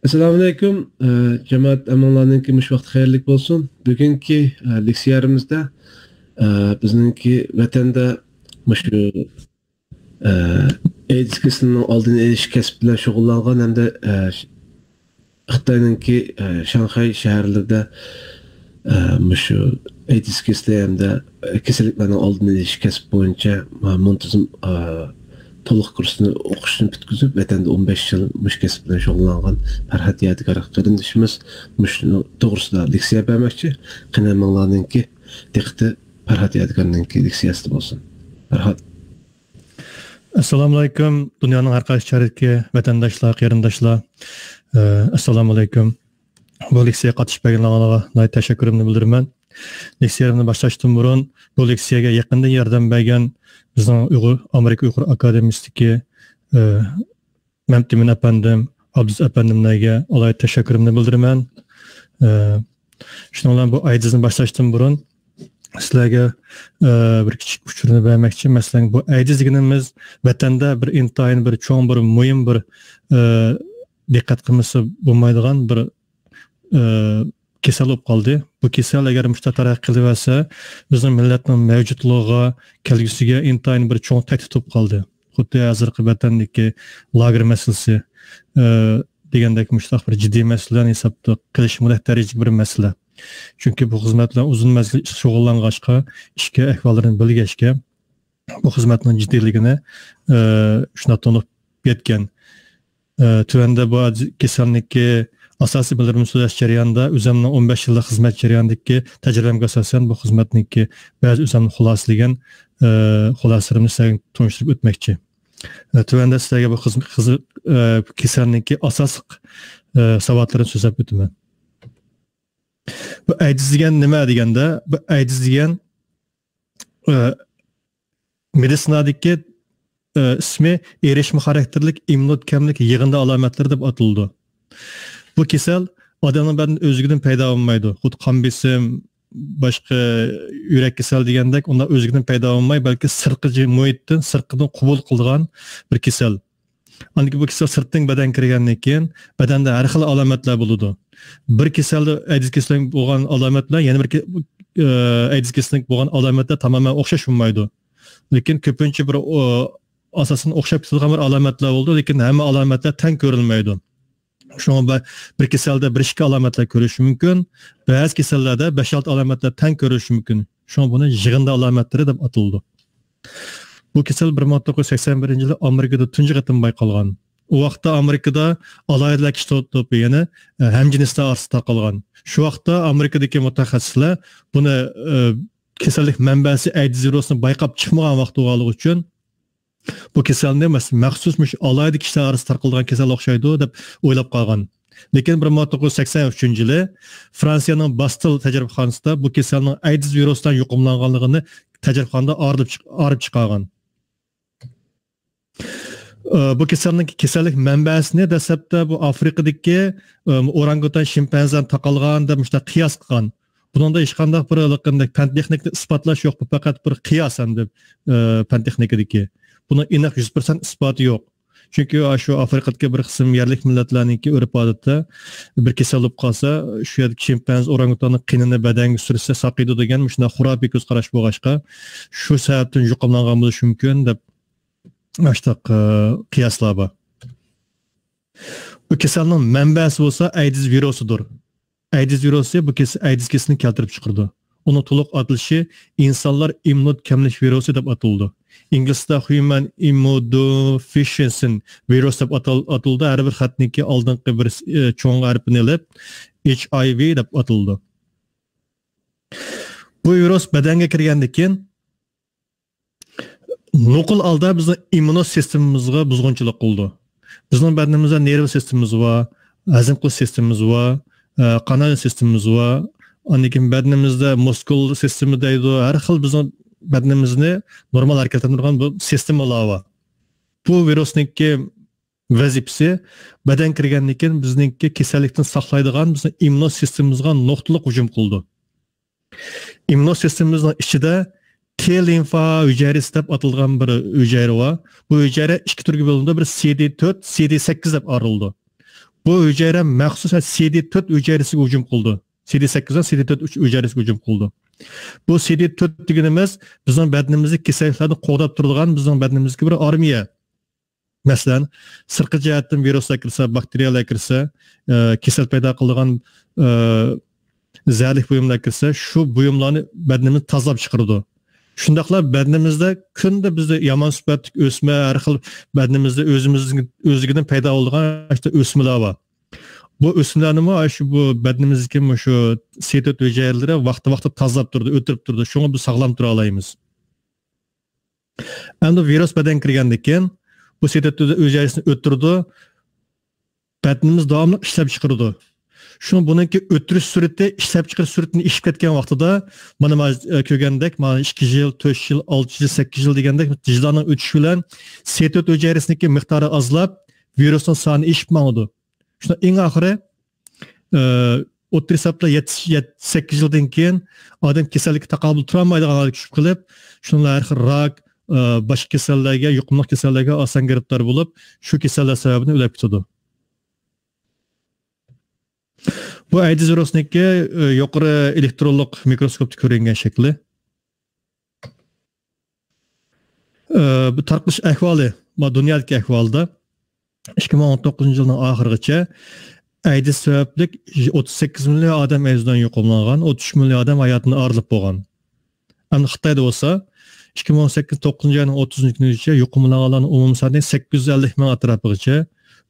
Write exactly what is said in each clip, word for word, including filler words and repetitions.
ئەسسالامۇئەلەيكۇم. ئە، جامائەت، ھەممىڭلارنىڭكى مۇشۇ ۋاقتى خەيرلىك بولسۇن. بۈگۈنكى، ئە، لېكسىيەمىزدە، ئە، بىزنىڭكى ۋەتەندە مۇشۇ، ئە، ئەيدىز كېسىلىنىڭ ئالدىنى ئېلىش كەسپى بىلەن شۇغۇللانغان ھەمدە، ئە، خىتاينىڭكى، ئە، شاڭخەي شەھەرلىرىدە، ئە، مۇشۇ ئەيدىز كېسىلى ھەمدە كېسەللىكلەرنىڭ ئالدىنى ئېلىش كەسپى بويىچە، ئە، مۇنتىزىم، ئە، تولۇق كۇرسنى ئوقۇشنى پۈتكۈزۈپ، ۋەتەندە ئون بەش يىل مۇشۇ كەسىپ بىلەن شۇغۇللانغان پەرھات يادىكار قېرىندىشىمىز مۇشۇ توغرىسىدا لېكسىيە بەرمەكچى. قېنى، ھەممىڭلارنىڭكى دىققىتى پەرھات يادىكارنىڭكى لېكسىيەسىدە بولسۇن. پەرھات. ئەسسالامۇئەلەيكۇم، دۇنيانىڭ ھەر قايسى شەھىرىدىكى ۋەتەنداشلار، قېرىنداشلار. ئە، ئەسسالامۇئەلەيكۇم. بۇ لېكسىيەگە قاتنىشىپ بەرگەنلىكىڭلارغا ناھايىتى تەشەككۈرۈمنى بىلدۈرىمەن. لېكسىيەمنى باشلاشتىن بۇرۇن، بۇ لېكسىيەگە يېقىندىن ياردەم بەرگەن بىزنىڭ ئۇيغۇر، ئامېرىكا ئۇيغۇر ئاكادېمىيىسىدىكى، ئە، مەمتىمىن ئەپەندىم، ئابدۇز ئەپەندىملەرگە ئالاھىدە تەشەككۈرۈمنى بىلدۈرىمەن. ئە، شۇنىڭ بىلەن بۇ ئەيدىزنى باشلاشتىن بۇرۇن سىلەرگە، ئە، بىر كىچىك ئۇچۇرنى بەرمەكچى. مەسىلەن، بۇ ئەيدىز دېگىنىمىز ۋەتەندە بىر ئىنتايىن بىر چوڭ، بىر مۇھىم، بىر، ئە، دىققەت قىلمىسا بولمايدىغان بىر، ئە، كېسەل بولۇپ قالدى. بۇ كېسەل ئەگەر مۇشۇنداق تەرەققىي قىلىۋەرسە، بىزنىڭ مىللەتنىڭ مەۋجۇتلۇقىغا، كەلگۈسىگە ئىنتايىن بىر چوڭ تەھدىت بولۇپ قالدى. خۇددى ھازىرقى ۋەتەندىكى لاگېر مەسىلىسى، ئە، دېگەندەك مۇشۇنداق بىر جىددىي مەسىلىلەرنى ھېسابتا قىلىش مۇلەك دەرىجىلىك بىر مەسىلە. چۈنكى بۇ خىزمەت بىلەن ئۇزۇن مەزگىل شۇغۇللانغاچقا، ئىچكى ئەھۋاللىرىنى بىلگەچكە، بۇ خىزمەتنىڭ جىددىيلىكىنى، ئە، شۇنداق تونۇپ يەتكەن. ئە، تۆۋەندە بۇ كېسەلنىڭكى ئاساسىي بىلىملىرىمنى سۆزلەش جەريانىدا، ئۆزۈمنىڭ ئون بەش يىللىق خىزمەت جەريانىدىكى تەجرىبەمگە ئاساسەن، بۇ خىزمەتنىڭكى بەزى ئۆزۈمنى خۇلاسىلىگەن، ئە، خۇلاسىلىرىمنى سىلەرگە تونۇشتۇرۇپ ئۆتمەكچى. ئە، تۆۋەندە سىلەرگە بۇ خىزم-، خىزم-، ئە، كېسەلنىڭكى ئاساسلىق، ئە، ساۋاتلىرىنى سۆزلەپ ئۆتىمەن. بۇ ئەيدىز دېگەن نېمە دېگەندە، بۇ ئەيدىز دېگەن، ئە، مېدىتسىنادىكى، ئە، ئىسمى ئېرىشمە خاراكتېرلىك ئىممۇنوكەملىك يىغىندى ئالامەتلىرى دەپ ئاتىلىدۇ. بۇ كېسەل ئادەمنىڭ بەدىنىدە ئۆزلۈكىدىن پەيدا بولمايدۇ. خۇددى قان بېسىم، باشقا يۈرەك كېسەل دېگەندەك، ئۇنداق ئۆزلۈكىدىن پەيدا بولماي، بەلكى سىرتقى جى-، مۇھىتتىن، سىرتقىدىن قوبۇل قىلىدىغان بىر كېسەل. ئاندىن كېيىن بۇ كېسەل سىرتتىن بەدەنگە كىرگەندىن كېيىن، بەدەندە ھەر خىل ئالامەتلەر بولىدۇ. بىر كېسەلدە ئەيدىز كېسىلىنىڭ بولغان ئالامەتلەر يەنە بىر كې-، ئە، ئەيدىز كېسىلىنىڭ بولغان ئالامەتلەر تامامەن ئوخشاش بولمايدۇ. لېكىن كۆپىنچە بىر، ئو، ئاساسەن ئوخشاپ كېتىدىغان بىر ئالامەتلەر بولىدۇ، لېكىن ھەممە ئالامەتلەر تەڭ كۆرۈلمەيدۇ. شۇڭا بە-، بىر كېسەلدە بىر ئىككى ئالامەتلەر كۆرۈلۈشى مۇمكىن، بەزى كېسەللەردە بەش ئالتە ئالامەتلەر تەڭ كۆرۈلۈشى مۇمكىن. شۇڭا بۇنى يىغىندى ئالامەتلىرى دەپ ئاتىلىدۇ. بۇ كېسەل بىر مىڭ توققۇز يۈز سەكسەن بىرىنچى يىلى ئامېرىكىدا تۇنجى قېتىم بايقالغان. ئۇ ۋاقىتتا ئامېرىكىدا ئالاھىدىلەر كىشى تو-، توپى، يەنى، ئە، ھەمجىنسلەر ئارىسىدا تارقالغان. شۇ ۋاقىتتا ئامېرىكىدىكى مۇتەخەسسىسلەر بۇنى، ئە، كېسەللىك مەنبەسى ئەيدىز ۋىرۇسىنى بايقاپ چىقمىغان ۋاقىت بولغانلىقى ئۈچۈن، بۇ كېسەلنى مەس-، مەخسۇس مۇشۇ ئالاھىدە كىشىلەر ئارىسىدا تارقىلىدىغان كېسەل ئوخشايدۇ دەپ ئويلاپ قالغان. لېكىن بىر مىڭ توققۇز يۈز سەكسەن ئۈچىنچى يىلى فرانسىيەنىڭ باستىل تەجرىبىخانىسىدا بۇ كېسەلنىڭ ئەيدىز ۋىرۇسى بىلەن يۇقۇملانغانلىقىنى تەجرىبىخانىدا ئارىلىپ چىق-، ئارىپ چىقارغان. ئى، بۇ كېسەلنىڭ كېسەللىك مەنبەسىنى دەسلەپتە بۇ ئافرىقىدىكى، ئى، ئورانگۇتان، شىمپەنزىدىن تاقالغان دەپ مۇشۇنداق قىياس قىلغان. بۇنىڭدا ھېچقانداق بىر ھېلىقىندەك پەن تېخنىكىنى ئىسپاتلاش يوق، بۇ پەقەت بىر قىياس ئەمدى، ئى، پەن تېخنىكىدىكى. بۇنىڭ ئېنىق يۈز پىرسەنت ئىسپاتى يوق. چۈنكى شۇ ئافرىقىدىكى بىر قىسىم يەرلىك مىللەتلەرنىڭكى ئۆرپ-ئادىتى، بىر كېسەل بولۇپ قالسا، شۇ يەردىكى شىمپەنزە ئورانگۇتاننىڭ قېنىنى بەدەنگە سۈرسە ساقىيىدۇ دېگەن مۇشۇنداق خۇراپىي كۆز قاراش بولغاچقا، شۇ سەۋەبتىن يۇقۇملانغان بولۇشى مۇمكىن دەپ، ئاشتاق، ئى، قىياسلار بار. بۇ كېسەلنىڭ مەنبەسى بولسا ئەيدىز ۋىرۇسىدۇر. ئەيدىز ۋىرۇسى بۇ كېسە-، ئەيدىز كېسىلىنى كەلتۈرۈپ چىقىرىدۇ. ئۇنىڭ تولۇق ئاتىلىشى ئىنسانلار ئىممۇنوكەملىك ۋىرۇسى دەپ ئاتىلىدۇ. ئىنگلىزچىدا Human Immunodeficiency Virus دەپ ئاتال-، ئاتىلىدۇ. ھەر بىر خەتنىڭكى ئالدىنقى بىر، ئى، چوڭ ھەرپىنى ئېلىپ، H I V دەپ ئاتىلىدۇ. بۇ ۋىرۇس بەدەنگە كىرگەندىن كېيىن، نوقۇل ھالدا بىزنىڭ ئىممۇنو سىستېمىمىزغا بۇزغۇنچىلىق قىلىدۇ. بىزنىڭ بەدىنىمىزدە نېرۋا سىستېمىمىز بار، ھەزىم قىلىش سىستېمىمىز بار، ئە، قان ئايلىنىش سىستېمىمىز بار. ئاندىن كېيىن بەدىنىمىزدە مۇسكۇل سىستېما دەيدۇ، ھەر خىل بىزنىڭ بەدىنىمىزنى نورمال ھەرىكەتلەندۈرىدىغان بۇ سىستېمىلار بار. بۇ ۋىرۇسنىڭكى ۋەزىپىسى بەدەنگە كىرگەندىن كېيىن بىزنىڭكى كېسەللىكتىن ساقلايدىغان بىزنىڭ ئىممۇنو سىستېمىمىزغا نۇقتىلىق ھۇجۇم قىلىدۇ. ئىممۇنو سىستېمىمىزنىڭ ئىچىدە تى لىمفا ھۈجەيرىسى دەپ ئاتالغان بىر ھۈجەيرە بار. بۇ ھۈجەيرە ئىككى تۈرگە بۆلۈنىدۇ. بىرى سى دى تۆت، سى دى سەككىز دەپ ئايرىلىدۇ. بۇ ھۈجەيرە مەخسۇس سىدى تۆت ھۈجەيرىسىگە ھۇجۇم قىلىدۇ. سىدى سەككىز ۋە سىدى تۆت ھۈجەيرىسىگە ھۇجۇم قىلىدۇ. بۇ سىدى تۆت دېگىنىمىز بىزنىڭ بەدىنىمىزدىكى كېسەللىكلەردىن قوغداپ تۇرىدىغان بىزنىڭ بەدىنىمىزدىكى بىر ئارمىيە. مەسىلەن، سىرتقى جەھەتتىن ۋىرۇسلار كىرسە، باكتېرىيەلەر كىرسە، ئە، كېسەل پەيدا قىلىدىغان، ئە، زەھەرلىك بۇيۇملار كىرسە، شۇ بۇيۇملارنى بەدىنىمىز تازىلاپ چىقىرىدۇ. شۇنداقلا بەدىنىمىزدە كۈندە بىزدە يامان سۈپەتلىك ئۆسمە، ھەر خىل بەدىنىمىزدە ئۆزىمىز، ئۆزلۈكىدىن پەيدا بولىدىغان ئىشتە ئۆسمىلەر بار. بۇ ئۆسمىلەرنىمۇ شۇ بۇ بەدىنىمىزدىكى مۇشۇ سىدى تۆت ھۈجەيرىلىرى ۋاقتى-ۋاقتىدا تازىلاپ تۇرىدۇ، ئۆلتۈرۈپ تۇرىدۇ. شۇڭا بىز ساغلام تۇرالايمىز. ئەمدى ۋىرۇس بەدەنگە كىرگەندىن كېيىن بۇ سىدى تۆت ھۈجەيرىسىنى ئۆلتۈرىدۇ. بەدىنىمىز داۋاملىق ئىشلەپ چىقىرىدۇ. شۇڭا بۇنىڭكى ئۆلتۈرۈش سۈرئىتى، ئىشلەپ چىقىرىش سۈرئىتىنى ئېشىپ كەتكەن ۋاقتىدا، مانا، مانا، ئە، كۆرگەندەك، مانا، ئىككى يىل، تۆت يىل، ئالتە يىل، سەككىز يىل دېگەندەك يىللارنىڭ ئۆتۈشى بىلەن سىدى تۆت ھۈجەيرىسىنىڭكى مىقدارى ئازلاپ، ۋىرۇسنىڭ سانى ئېشىپ ماڭىدۇ. شۇنىڭ ئەڭ ئاخىرى، ئە، ئوتتۇرا ھېسابتا يەتتە، يەتتە، سەككىز يىلدىن كېيىن ئادەم كېسەللىككە تاقابىل تۇرالمايدىغان ھالغا چۈشۈپ قېلىپ، شۇنىڭ بىلەن ھەر خىل راك، ئە، باشقا كېسەللەرگە، يۇقۇملۇق كېسەللەرگە ئاسان گىرىپتار بولۇپ، شۇ كېسەللەر سەۋەبىدىن ئۆلۈپ كېتىدۇ. بۇ ئەيدىز ۋىرۇسنىڭكى، ئە، يۇقىرى ئېلېكترونلۇق مىكروسكوپتا كۆرۈنگەن شەكلى. ئە، بۇ تارقىلىش ئەھۋالى، ما، دۇنيادىكى ئەھۋالدا ئىككى مىڭ ئون توققۇزىنچى يىلنىڭ ئاخىرىغىچە ئەيدىز سەۋەبلىك ئوتتۇز سەككىز مىليون ئادەم ئەيدىز بىلەن يۇقۇملانغان، ئوتتۇز ئۈچ مىليون ئادەم ھاياتىدىن ئايرىلىپ بولغان. ئەمدى خىتايدا بولسا، ئىككى مىڭ ئون سەككىز توققۇزىنچى ئاينىڭ ئوتتۇزىنچى كۈنىگىچە يۇقۇملانغانلارنىڭ ئومۇمىي سانى سەككىز يۈز ئەللىك مىڭ ئەتراپىغىچە،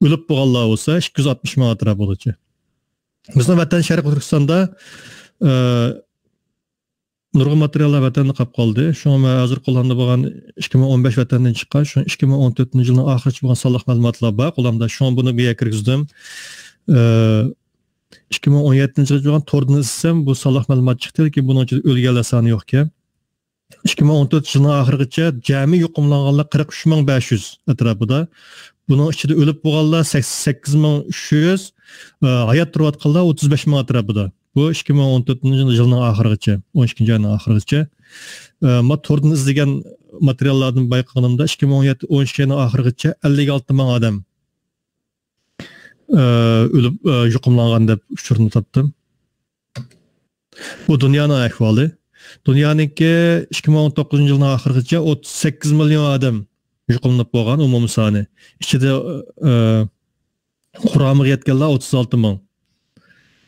ئۆلۈپ بولغانلار بولسا ئىككى يۈز ئاتمىش مىڭ ئەتراپىغىچە. بىزنىڭ ۋەتەن شەرقىي تۈركىستاندا، ئە، نۇرغۇن ماتېرىياللار ۋەتەندە قاپ قالدى. شۇڭا مەن ھازىر قولۇمدا بولغان ئىككى مىڭ ئون بەش ۋەتەندىن چىققان، شۇ ئىككى مىڭ ئون تۆتىنچى يىلنىڭ ئاخىرىچە بولغان سانلىق مەلۇماتلار بار قولۇمدا. شۇڭا بۇنى بۇ يەرگە كىرگۈزدۈم. ئە، ئىككى مىڭ ئون يەتتىنچى يىلغىچە بولغان توردىن ئىزدىسەم، بۇ سانلىق مەلۇمات چىقتى، لېكىن بۇنىڭ ئىچىدە ئۆلگەنلەر سانى يوقكەن. ئىككى مىڭ ئون تۆتىنچى يىلنىڭ ئاخىرىغىچە جەمئىي يۇقۇملانغانلار قىرىق ئۈچ مىڭ بەش يۈز ئەتراپىدا. بۇنىڭ ئىچىدە ئۆلۈپ بولغانلار سەكسەن سەككىز مىڭ ئۈچ يۈز، ئە، ھايات تۇرۇۋاتقانلار ئوتتۇز بەش مىڭ ئەتراپىدا. بۇ ئىككى مىڭ ئون تۆتىنچى يىلنىڭ ئاخىرىغىچە، ئون ئىككىنچى ئاينىڭ ئاخىرىغىچە. ئە، ما توردىن ئىزدىگەن ماتېرىياللاردىن بايقىغىنىمدا، ئىككى مىڭ ئون يەتتە، ئون ئىككى ئاينىڭ ئاخىرىغىچە ئەللىك ئالتە مىڭ ئادەم، ئە، ئۆلۈپ، ئە، يۇقۇملانغان دەپ ئۇچۇرنى تاپتىم. بۇ دۇنيانىڭ ئەھۋالى. دۇنيانىڭكى ئىككى مىڭ ئون توققۇزىنچى يىلنىڭ ئاخىرىغىچە ئوتتۇز سەككىز مىليون ئادەم يۇقۇملىنىپ بولغان ئومۇمىي سانى. ئىچىدە، ئە، قۇرامىغا يەتكەنلەر ئوتتۇز ئالتە مىڭ.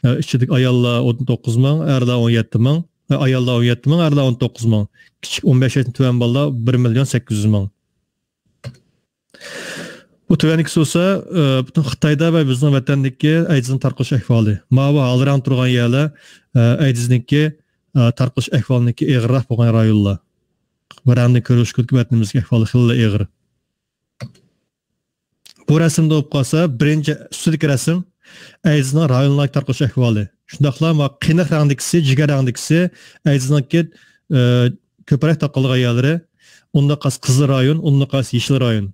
ئە، ئىچىدىكى ئاياللار ئون توققۇز مىڭ، ئەرلەر ئون يەتتە مىڭ. ئە، ئاياللار ئون يەتتە مىڭ، ئەرلەر ئون توققۇز مىڭ. كىچىك ئون بەش ياشتىن تۆۋەن بالىلار بىر مىليون سەككىز يۈز مىڭ. بۇ تۆۋەندىكىسى بولسا، ئە، پۈتۈن خىتايدا ۋە بىزنىڭ ۋەتەندىكى ئەيدىزنىڭ تارقىلىش ئەھۋالى. ماۋۇ ھال رەڭ تۇرغان يەرلەر، ئە، ئەيدىزنىڭكى، ئە، تارقىلىش ئەھۋالىنىڭكى ئېغىرراق بولغان رايونلار. بۇ رەڭدىن كۆرۈلۈشىدىكى ۋەتىنىمىزدىكى ئەھۋال خېلىلا ئېغىر. بۇ رەسىمدە بولۇپ قالسا، بىرىنچى ئۈستىدىكى رەسىم ئەيدىزنىڭ رايونلارغا تارقىلىش ئەھۋالى. شۇنداقلا ما قېنىق رەڭدىكىسى، جىگەر رەڭدىكىسى ئەيدىزنىڭكى، ئە، كۆپرەك تارقالغان يەرلىرى. ئۇنداق قالسا قىزىل رايون، ئۇنداق قالسا يېشىل رايون.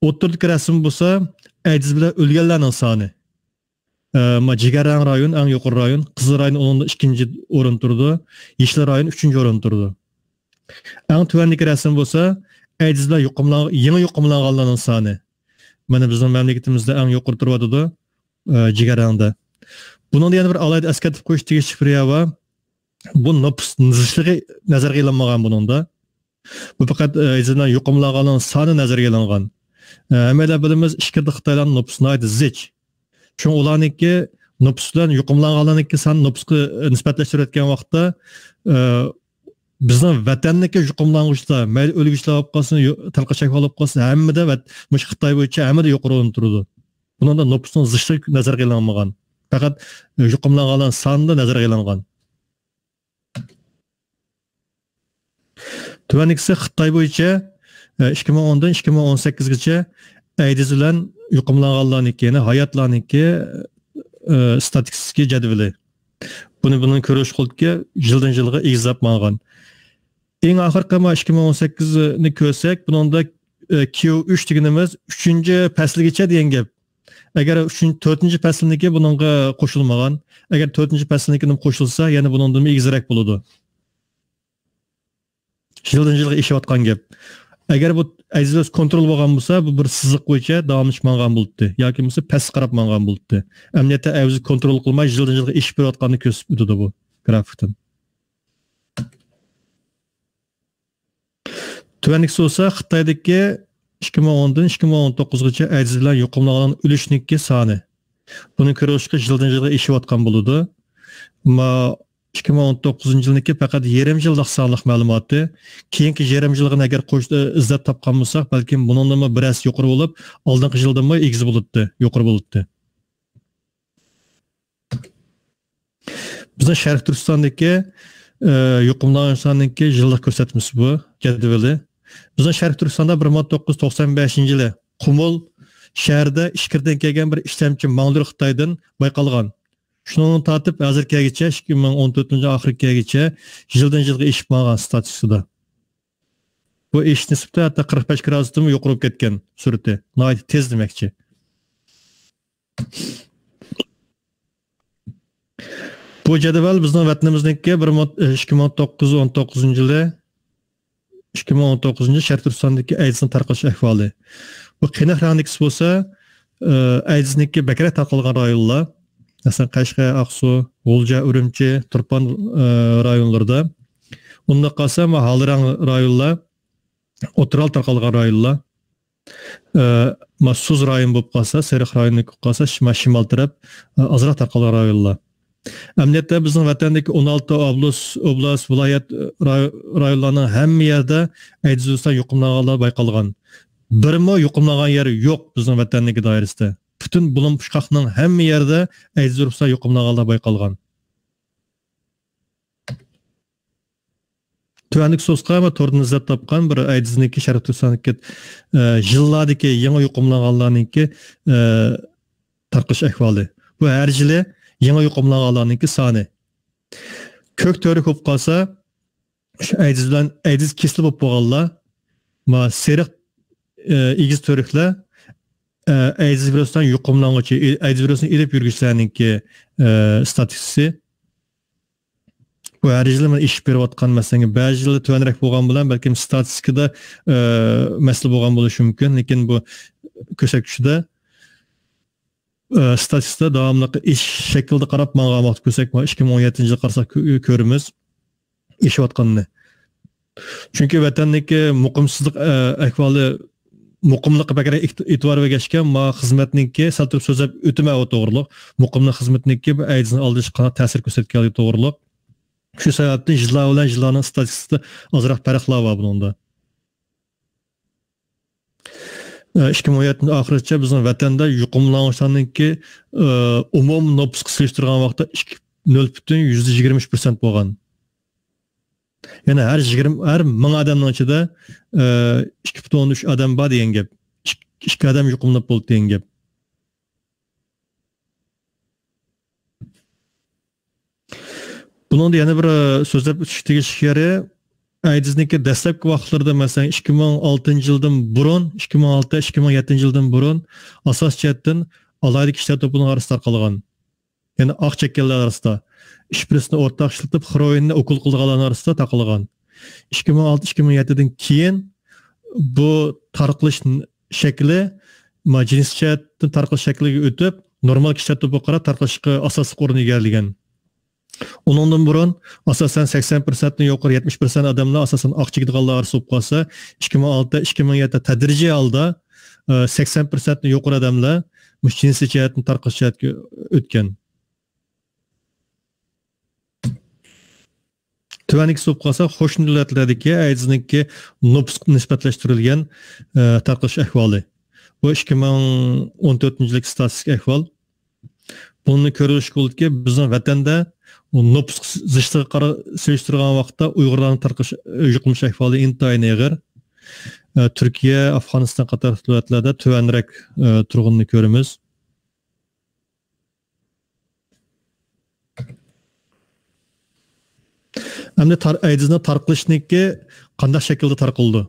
ئوتتۇرىدىكى رەسىم بولسا ئەيدىز بىلەن ئۆلگەنلەرنىڭ سانى. ئە، ما جىگەر رەڭ رايون ئەڭ يۇقىرى رايون، قىزىل رايون ئۇنىڭدا ئىككىنچى ئورۇندا تۇرىدۇ، يېشىل رايون ئۈچىنچى ئورۇندا تۇرىدۇ. ئەڭ تۆۋەندىكى رەسىم بولسا ئەيدىز بىلەن يۇقۇملان-، يېڭى يۇقۇملانغانلارنىڭ سانى. مانا بىزنىڭ مەملىكىتىمىزدە ئەڭ يۇقىرى تۇرۇۋاتىدۇ، ئە، جىگەر رەڭدە. بۇنىڭدا يەنە بىر ئالاھىدە ئەسكەرتىپ قويۇش تېگىشلىك بىر يەر بار. بۇ نوپۇس زىچلىقى نەزەرگە ئېلىنمىغان بۇنىڭدا. بۇ پەقەت، ئە، ئەيدىز بىلەن يۇقۇملانغانلارنىڭ سانى نەزەرگە ئېلىنغان. ئە، ھەممەيلەن بىلىمىز، ئىچكىرىدە خىتايلارنىڭ نوپۇسى ناھايىتى زىچ. شۇڭا ئۇلارنىڭكى نوپۇس بىلەن يۇقۇملانغانلارنىڭكى سانى نوپۇسقا، ئە، نىسبەتلەشتۈرۈۋەتكەن ۋاقىتتا، ئە، بىزنىڭ ۋەتەندىكى يۇقۇملانغۇچىلار، مەيلى ئۆلگۈچىلەر بولۇپ قالسۇن، يو-، تارقىلىش ئەھۋالى بولۇپ قالسۇن، ھەممىدە ۋەت-، مۇشۇ خىتاي بويىچە ھەممىدە يۇقىرى ئورۇندا تۇرىدۇ. بۇنىڭدا نوپۇسنىڭ زىچلىقى نەزەرگە ئېلىنمىغان. پەقەت يۇقۇملانغانلارنىڭ سانىدا نەزەرگە ئېلىنغان. تۆۋەندىكىسى خىتاي بويىچە، ئە، ئىككى مىڭ ئوندىن ئىككى مىڭ ئون سەككىزگىچە ئەيدىز بىلەن يۇقۇملانغانلارنىڭكى، يەنى ھاياتلارنىڭكى، ئە، ستاتىستىكا جەدۋىلى. بۇنى، بۇنى كۆرۈش قولدىكى يىلدىن يىلغا ئېگىزلەپ ماڭغان. ئەڭ ئاخىرقى ما ئىككى مىڭ ئون سەككىزنى كۆرسەك، بۇنىڭدا، ئە، كيۇ ئۈچ دېگىنىمىز ئۈچىنچى پەسىلگىچە دېگەن گەپ. ئەگەر ئۈچىنچى، تۆتىنچى پەسىلنىڭكى بۇنىڭغا قوشۇلمىغان. ئەگەر تۆتىنچى پەسىلنىڭكى قوشۇلسا، يەنە بۇنىڭدىنمۇ ئېگىزرەك بولىدۇ. يىلدىن يىلغا ئېشىۋاتقان گەپ. ئەگەر بۇ ئەيدىز ۋىرۇس كونترول بولغان بولسا، بۇ بىر سىزىق بويىچە داۋاملىشىپ ماڭغان بولاتتى. ياكى بولمىسا پەسكە قاراپ ماڭغان بولاتتى. ئەمەلىيەتتە ئەيدىز كونترول قىلماي يىلدىن يىلغا ئېشىپ بېرىۋاتقاننى كۆرسىتىپ ئۆتىدۇ بۇ گرافتىن. تۆۋەندىكىسى بولسا خىتايدىكى ئىككى مىڭ ئوندىن ئىككى مىڭ ئون توققۇزغىچە ئەيدىز بىلەن يۇقۇملانغانلارنىڭ ئۆلۈشنىڭكى سانى. بۇنى كۆرۈۋېلىشقا يىلدىن يىلغا ئېشىۋاتقان بولىدۇ. ئەمما ئىككى مىڭ ئون توققۇزىنچى يىلنىڭكى پەقەت يېرىم يىللىق سانلىق مەلۇماتى. كېيىنكى يېرىم يىلغىنى ئەگەر قوش-، ئىزدەپ تاپقان بولساق، بەلكىم بۇنىڭدىنمۇ بىر ھەسسە يۇقىرى بولۇپ، ئالدىنقى يىلدىنمۇ ئېگىز بولاتتى، يۇقىرى بولاتتى. بىزنىڭ شەرقىي تۈركىستاندىكى، ئە، يۇقۇملانغان ساننىڭكى يىللىق كۆرسەتمىسى بۇ، جەدۋىلى. بىزنىڭ شەرقىي تۈركىستاندا بىر مىڭ توققۇز يۈز توقسان بەشىنچى يىلى قۇمۇل شەھىرىدە ئىچكىرىدىن كەلگەن بىر ئىشلەمچى ماڭدۇر خىتايدىن بايقالغان. شۇنىڭدىن تارتىپ ھازىرغىچە، ئىككى مىڭ ئون تۆتىنچى يىل ئاخىرىغىچە يىلدىن يىلغا ئېشىپ ماڭغان ستاتىستىكىدا. بۇ ئېشىش نىسبىتى ھەتتا قىرىق بەش گرادۇستىنمۇ يۇقىرى بولۇپ كەتكەن سۈرئىتى. ناھايىتى تېز دېمەكچى. بۇ جەدۋەل بىزنىڭ ۋەتىنىمىزنىڭكى بىر مىڭ، ئىككى مىڭ توققۇز يۈز ئون توققۇزىنچى يىلى، ئىككى مىڭ ئون توققۇزىنچى يىل شەرقىي تۈركىستاندىكى ئەيدىزنىڭ تارقىلىش ئەھۋالى. بۇ قېنىق رەڭدىكىسى بولسا، ئە، ئەيدىزنىڭكى بەكرەك تارقالغان رايونلار. مەسىلەن، قەشقەر، ئاقسۇ، غۇلجا، ئۈرۈمچى، تۇرپان، ئە، رايونلىرىدا. ئۇنداق قالسا، مانا، ھال رەڭ رايونلار، ئوتتۇرا ھال تارقالغان رايونلار. ئە، مانا، سۇس رايون بولۇپ قالسا، سېرىق رايون بولۇپ قالسا، شىما-، شىمال تەرەپ، ئە، ئازراق تارقالغان رايونلار. ئەمەلىيەتتە بىزنىڭ ۋەتەندىكى ئون ئالتە ئوبلاس-، ئوبلاست، ۋىلايەت، راي-، رايونلارنىڭ ھەممە يەردە ئەيدىز ۋىرۇسىغا يۇقۇملانغانلار بايقالغان. بىرمۇ يۇقۇملانغان يەر يوق بىزنىڭ ۋەتەننىڭكى دائىرىسىدە. پۈتۈن بۇلۇڭ پۇچقاقنىڭ ھەممە يەردە ئەيدىز ۋىرۇسىغا يۇقۇملانغانلار بايقالغان. تۆۋەندىكى سوسقا ۋە توردىن ئىزدەپ تاپقان بىر ئەيدىزنىڭكى شەرقىي تۈركىستاندىكى، ئە، يىللاردىكى يېڭى يۇقۇملانغانلارنىڭكى، ئە، تارقىلىش ئەھۋالى. بۇ ھەر يىلى يېڭى يۇقۇملانغانلارنىڭكى سانى. كۆك تۈۋرۈك بولۇپ قالسا، شۇ ئەيدىز بىلەن، ئەيدىز كېسىلى بولۇپ بولغانلار، ما سېرىق، ئە، ئېگىز تۈۋرۈكلەر، ئە، ئەيدىز ۋىرۇسىدىن يۇقۇملانغۇچى، ئەيدىز ۋىرۇسىنى ئېلىپ يۈرگۈچىلەرنىڭكى، ئە، ستاتىستىكىسى. بۇ ھەر يىلى مانا ئېشىپ بېرىۋاتقان مەسىلەن، بەزى يىللار تۆۋەنرەك بولغان بىلەن، بەلكىم ستاتىستىكىدا، ئە، مەسىلە بولغان بولۇشى مۇمكىن، لېكىن بۇ كۆرسەتكۈچىدە، ئە، ستاتىستىكىدا داۋاملىق ئېشىش شەكلىدە قاراپ ماڭغان ۋاقىت كۆرسەك، مانا ئىككى مىڭ ئون يەتتىنچى يىلغا قارىساق كۆ-، كۆرىمىز ئېشىۋاتقاننى. چۈنكى ۋەتەننىڭكى مۇقىمسىزلىق، ئە، ئەھۋالى، مۇقىملىققا بەكرەك ئېتىبار بەرگەچكە، ما خىزمەتنىڭكى سەل تۇرۇپ سۆزلەپ ئۆتىمەن ئۇ توغرىلىق. مۇقىملىق خىزمىتىنىڭكى بۇ ئەيدىزنى ئالدىنىش قانداق تەسىر كۆرسەتكەنلىكى توغرىلىق. شۇ سەۋەبتىن يىللار بىلەن يىللارنىڭ ستاتىستىكىسىدا ئازراق پەرقلەر بار بۇنىڭدا. ئىككى مىڭ ئون يەتتىنچى ئاخىرىچە بىزنىڭ ۋەتەندە يۇقۇملانغۇچىلارنىڭكى، ئە، ئومۇمىي نوپۇسقا سېلىشتۇرغان ۋاقىتتا ئىككى، نۆل پۈتۈن يۈزدە يىگىرمە ئۈچ پىرسەنت بولغان. يەنى ھەر يىگىرمە، ھەر مىڭ ئادەمنىڭ ئىچىدە، ئە، ئىككى پۈتۈن ئوندىن ئۈچ ئادەم بار دېگەن گەپ. ئىك-، ئىككى ئادەم يۇقۇملىنىپ بولدى دېگەن گەپ. بۇنىڭدا يەنە بىر، ئە، سۆزلەپ ئۆتۈش تېگىشلىك يېرى، ئەيدىزنىڭكى دەسلەپكى ۋاقىتلىرىدا، مەسىلەن، ئىككى مىڭ ئالتىنچى يىلدىن بۇرۇن، ئىككى مىڭ ئالتە، ئىككى مىڭ يەتتىنچى يىلدىن بۇرۇن ئاساسىي جەھەتتىن ئالاھىدە كىشىلەر توپىنىڭ ئارىسىدا تارقالغان. يەنى ئاق چەككەنلەر ئارىسىدا. شپرىسنى ئورتاق ئىشلىتىپ، خېروئىننى ئوكۇل قىلىدىغانلارنىڭ ئارىسىدا تارقالغان. ئىككى مىڭ ئالتە، ئىككى مىڭ يەتتىدىن كېيىن بۇ تارقىلىش شەكلى، ما، جىنسىي جەھەتتىن تارقىلىش شەكلىگە ئۆتۈپ، نورمال كىشىلەر توپىغا قاراپ تارقىلىشقا ئاساسلىق ئورۇن ئىگىلىگەن. ئۇنىڭدىن بۇرۇن، ئاساسەن، سەكسەن پىرسەنتتىن يۇقىرى، يەتمىش پىرسەنت ئادەملەر، ئاساسەن، ئاق چېكىدىغانلار ئارىسىدا بولۇپ قالسا، ئىككى مىڭ ئالتە، ئىككى مىڭ يەتتە تەدرىجىي ھالدا، ئە، سەكسەن پىرسەنتتىن يۇقىرى ئادەملەر مۇشۇ جىنسىي جەھەتتىن تارقىلىش جەھەتكە ئۆتكەن. تۆۋەندىكىسى بولۇپ قالسا، قوشنا دۆلەتلەردىكى ئەيدىزنىڭكى نوپۇسقا نىسبەتلەشتۈرۈلگەن، ئە، تارقىلىش ئەھۋالى. بۇ ئىككى مىڭ ئون تۆتىنچى يىللىق ستاتىستىك ئەھۋال. بۇنى كۆرۈۋېلىشقا بولىدۇكى، بىزنىڭ ۋەتەندە نوپۇس زىچلىقىغا قارا-، سېلىشتۇرغان ۋاقىتتا ئۇيغۇرلارنىڭ تارقىلىش، يۇقۇملىنىش ئەھۋالى ئىنتايىن ئېغىر. ئە، تۈركىيە، ئافغانىستان قاتارلىق دۆلەتلەردە تۆۋەنرەك، ئە، تۇرغىنىنى كۆرىمىز. ئەمدى تار-، ئەيدىزنىڭ تارقىلىشىنىڭكى قانداق شەكىلدە تارقىلىدۇ؟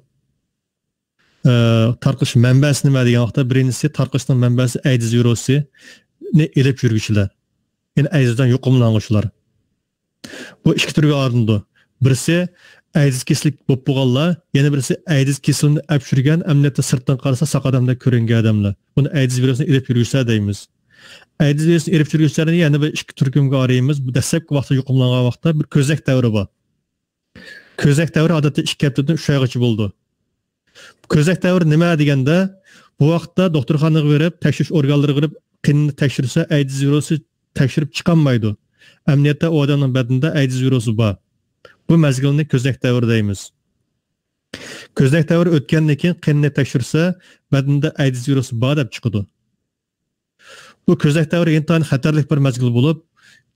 ئە، تارقىلىش مەنبەسى نېمە دېگەن ۋاقىتتا، بىرىنچىسى، تارقىلىشنىڭ مەنبەسى ئەيدىز ۋىرۇسىنى ئېلىپ يۈرگۈچىلەر. يەنى ئەيدىز بىلەن يۇقۇملانغۇچىلار. بۇ ئىككى تۈرگە ئايرىلىدۇ. بىرسى، ئەيدىز كېسىلى بولۇپ بولغانلار، يەنە بىرسى ئەيدىز كېسىلىنى ئەپ يۈرگەن، ئەمەلىيەتتە سىرتتىن قارىسا ساق ئادەمدەك كۆرۈنگەن ئادەملەر. بۇنى ئەيدىز ۋىرۇسىنى ئېلىپ يۈرگۈچىلەر دەيمىز. ئەيدىز ۋىرۇسىنى ئېلىپ يۈرگۈچىلەرنى يەنە بىر ئىككى تۈركۈمگە ئايرىيمىز. بۇ دەسلەپكى ۋاقىتتا يۇقۇملانغان ۋاقىتتا بىر كۆزنەك دەۋرى بار. كۆزنەك دەۋرى ئادەتتە ئىككى ھەپتىدىن ئۈچ ئايغىچە بولىدۇ. كۆزنەك دەۋرى نېمە دېگەندە، بۇ ۋاقىتتا دوختۇرخانىغا بېرىپ، تەكشۈرۈش ئورگانلىرىغا بېرىپ، قېنىنى تەكشۈرسە، ئەيدىز ۋىرۇسى تەكشۈرۈپ چىقالمايدۇ. ئەمەلىيەتتە ئۇ ئادەمنىڭ بەدىنىدە ئەيدىز ۋىرۇسى بار. بۇ مەزگىلنى كۆزنەك دەۋرى دەيمىز. كۆزنەك دەۋرى ئۆتكەندىن كېيىن قېنىنى تەكشۈرسە، بەدىنىدە ئەيدىز ۋىرۇسى بار دەپ چىقىدۇ. بۇ كۆزنەك دەۋرى ئىنتايىن خەتەرلىك بىر مەزگىل بولۇپ،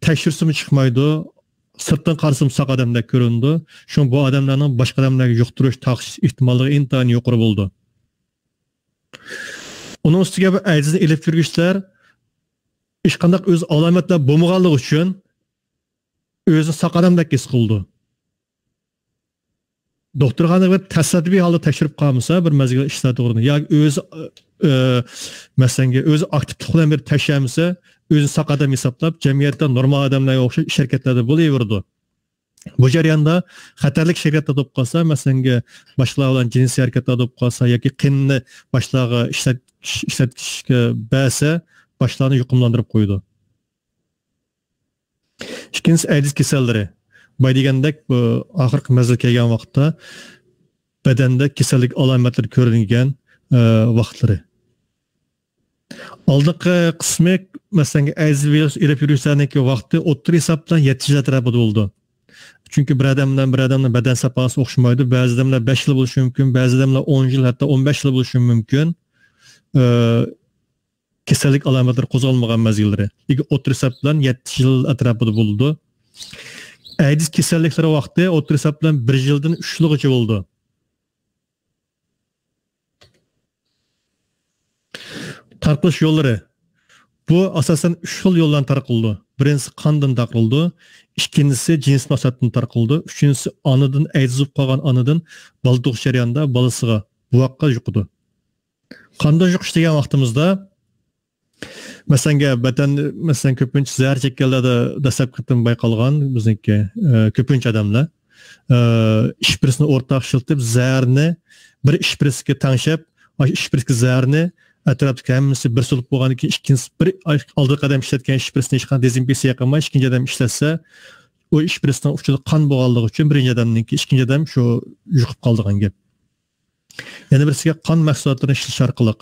تەكشۈرسىمۇ چىقمايدۇ، سىرتتىن قارىسىمۇ ساق ئادەمدەك كۆرۈنىدۇ. شۇڭا بۇ ئادەملەرنىڭ باشقا ئادەملەرگە يۇقتۇرۇش تارقىتىش ئېھتىماللىقى ئىنتايىن يۇقىرى بولىدۇ. ئۇنىڭ ئۈستىگە بۇ ئەيدىزنى ئېلىپ يۈرگۈچىلەر ھېچقانداق ئۆز ئالامەتلەر بولمىغانلىقى ئۈچۈن ئۆزىنى ساق ئادەمدەك ھېس قىلىدۇ. دوختۇرخانىغا بېرىپ تەسادىپىي ھالدا تەكشۈرۈپ قالمىسا، بىر مەزگىل ئىشلار توغرىنى ياكى ئۆزى، ئە، مەسىلەنگە ئۆزى ئاكتىپلىق بىلەن بېرىپ تەكشۈرمىسە، ئۆزىنى ساق ئادەم ھېسابلاپ، جەمئىيەتتە نورمال ئادەملەرگە ئوخشاش ئىش ھەرىكەتلەردە بولۇۋېرىدۇ. بۇ جەرياندا خەتەرلىك ئىش ھەرىكەتلەردە بولۇپ قالسا، مەسىلەنگە باشقىلار بىلەن جىنسىي ھەرىكەتلەردە بولۇپ قالسا ياكى قېنىنى باشقىلارغا ئىشلەت-، ئىشلەتكۈچىگە بەرسە، باشقىلارنى يۇقۇملاندۇرۇپ قويىدۇ. ئىككىنچىسى، ئەيدىز كېسەللىرى. بايا دېگەندەك، بۇ ئاخىرقى مەزگىل كەلگەن ۋاقىتتا بەدەندە كېسەللىك ئالامەتلىرى كۆرۈنگەن، ئە، ۋاقىتلىرى. ئالدىنقى قىسمى، مەسىلەن، ئەيدىز ۋىرۇسى ئېلىپ يۈرگۈچىلەرنىڭكى ۋاقتى ئوتتۇرا ھېساب بىلەن يەتتە يىل ئەتراپىدا بولىدۇ. چۈنكى بىر ئادەم بىلەن بىر ئادەمنىڭ بەدەن ساپاسى ئوخشىمايدۇ. بەزى ئادەملەر بەش يىل بولۇشى مۇمكىن، بەزى ئادەملەر ئون يىل، ھەتتا ئون بەش يىل بولۇشى مۇمكىن. ئە، كېسەللىك ئالامەتلىرى قوزغالمىغان مەزگىللىرى. لېكىن ئوتتۇرا ھېساب بىلەن يەتتە يىل ئەتراپىدا بولىدۇ. ئەيدىز كېسەللىكلىرى ۋاقتى ئوتتۇرا ھېساب بىلەن بىر يىلدىن ئۈچ يىلغىچە بولىدۇ. تارقىلىش يوللىرى. بۇ ئاساسەن ئۈچ خىل يوللارنى تارقىلىدۇ. بىرىنچىسى قاندىن تارقىلىدۇ، ئىككىنچىسى جىنسىي مۇناسىۋەتتىن تارقىلىدۇ، ئۈچىنچىسى ئانىدىن، ئەيدىز بولۇپ قالغان ئانىدىن بالا تۇغۇش جەريانىدا بالىسىغا، بوۋاققا يۇقىدۇ. قاندىن يۇقۇش دېگەن ۋاقتىمىزدا، مەسىلەنگە، بەدەن، مەسىلەن، كۆپىنچە زەھەر چەككەنلەردە دەسلەپكى قېتىم بايقالغان بىزنىڭكى، ئە، كۆپىنچە ئادەملەر، ئە، شپرىسنى ئورتاق ئىشلىتىپ، زەھەرنى بىر شپرىسكە تەڭشەپ، ئاشۇ شپرىسكە زەھەرنى ئەتراپتىكى ھەممىسى بىر سولۇپ بولغاندىن كېيىن، ئىككىنچىسى بىر ئالدىنقى ئادەم ئىشلەتكەن شپرىسنى ھېچقانداق دېزىنفېكسىيە قىلماي، ئىككىنچى ئادەم ئىشلەتسە، ئۇ شپرىسنىڭ ئۇچىدا قان بولغانلىقى ئۈچۈن بىرىنچى ئادەمنىڭكى ئىككىنچى ئادەم شۇ يۇقۇپ قالىدىغان گەپ. يەنە بىرسىگە قان مەھسۇلاتلىرىنى ئىشلىتىش ئارقىلىق.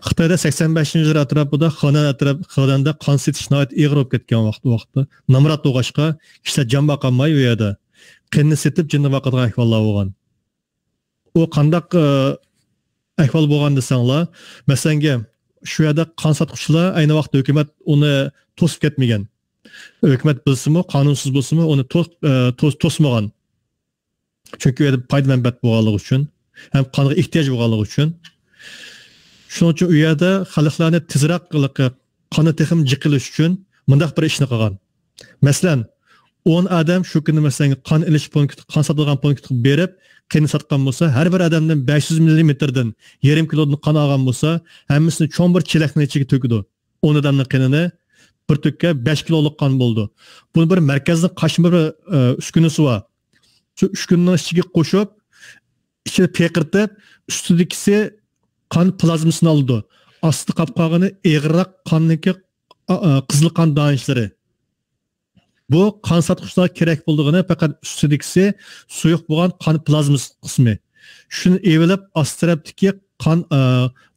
خىتايدا سەكسەن بەشىنچى يىللار ئەتراپىدا خېنەن ئەتراپ، خېنەندە قان سېتىش ناھايىتى ئېغىر بولۇپ كەتكەن ۋاقىت، ۋاقىتتا. نامرات بولغاچقا، كىشىلەر جان باقالماي ئۇ يەردە. قېنىنى سېتىپ، جېنىنى باقىدىغان ئەھۋاللار بولغان. ئۇ قانداق، ئە، ئەھۋال بولغان دېسەڭلار، مەسىلەنگە، شۇ يەردە قان ساتقۇچىلار ئەينى ۋاقىتتا ھۆكۈمەت ئۇنى توسۇپ كەتمىگەن. ھۆكۈمەت بىلسىمۇ، قانۇنسىز بولسىمۇ، ئۇنى توس-، ئە، توس-، توسمىغان. چۈنكى ئۇ يەردە پايدا مەنپەئەت بولغانلىقى ئۈچۈن ھەم قانغا ئېھتىياج بولغانلىقى ئۈچۈن. شۇنىڭ ئۈچۈن ئۇ يەردە خەلقلەرنى تېزراق قاننى تېخىمۇ جىق ئېلىش ئۈچۈن مۇنداق بىر ئىشنى قىلغان. مەسىلەن، ئون ئادەم شۇ كۈنى، مەسىلەن، قان ئېلىش پونكىتى، قان ساتىدىغان پونكىتىغا بېرىپ، قېنىنى ساتقان بولسا، ھەر بىر ئادەمدىن بەش يۈز مىللىمېتىردىن يېرىم كىلودىن قان ئالغان بولسا، ھەممىسىنى چوڭ بىر چېلەكنىڭ ئىچىگە تۆكىدۇ. ئون ئادەمنىڭ قېنىنى بىر تۆككە بەش كىلولۇق قان بولىدۇ. بۇنى بىر مەركەزنىڭ قاچما بىر، ئە، ئۈسكۈنىسى بار. شۇ ئۈسكۈنىنىڭ ئىچىگە قوشۇپ، ئىچىدە پېقىرتىپ، ئۈستىدىكىسى قان پلازمىسىنى ئالىدۇ. ئاستىدا قاپ قالغىنى ئېغىرراق قاندىكى، ئا، ئا، قىزىل قان دانىشلىرى. بۇ قان ساتقۇچىلارغا كېرەك بولىدىغىنى پەقەت ئۈستىدىكىسى سۇيۇق بولغان قان پلازمىسى قىسمى. شۇنى ئېۋىلىپ، ئاستى تەرەپتىكى قان، ئا،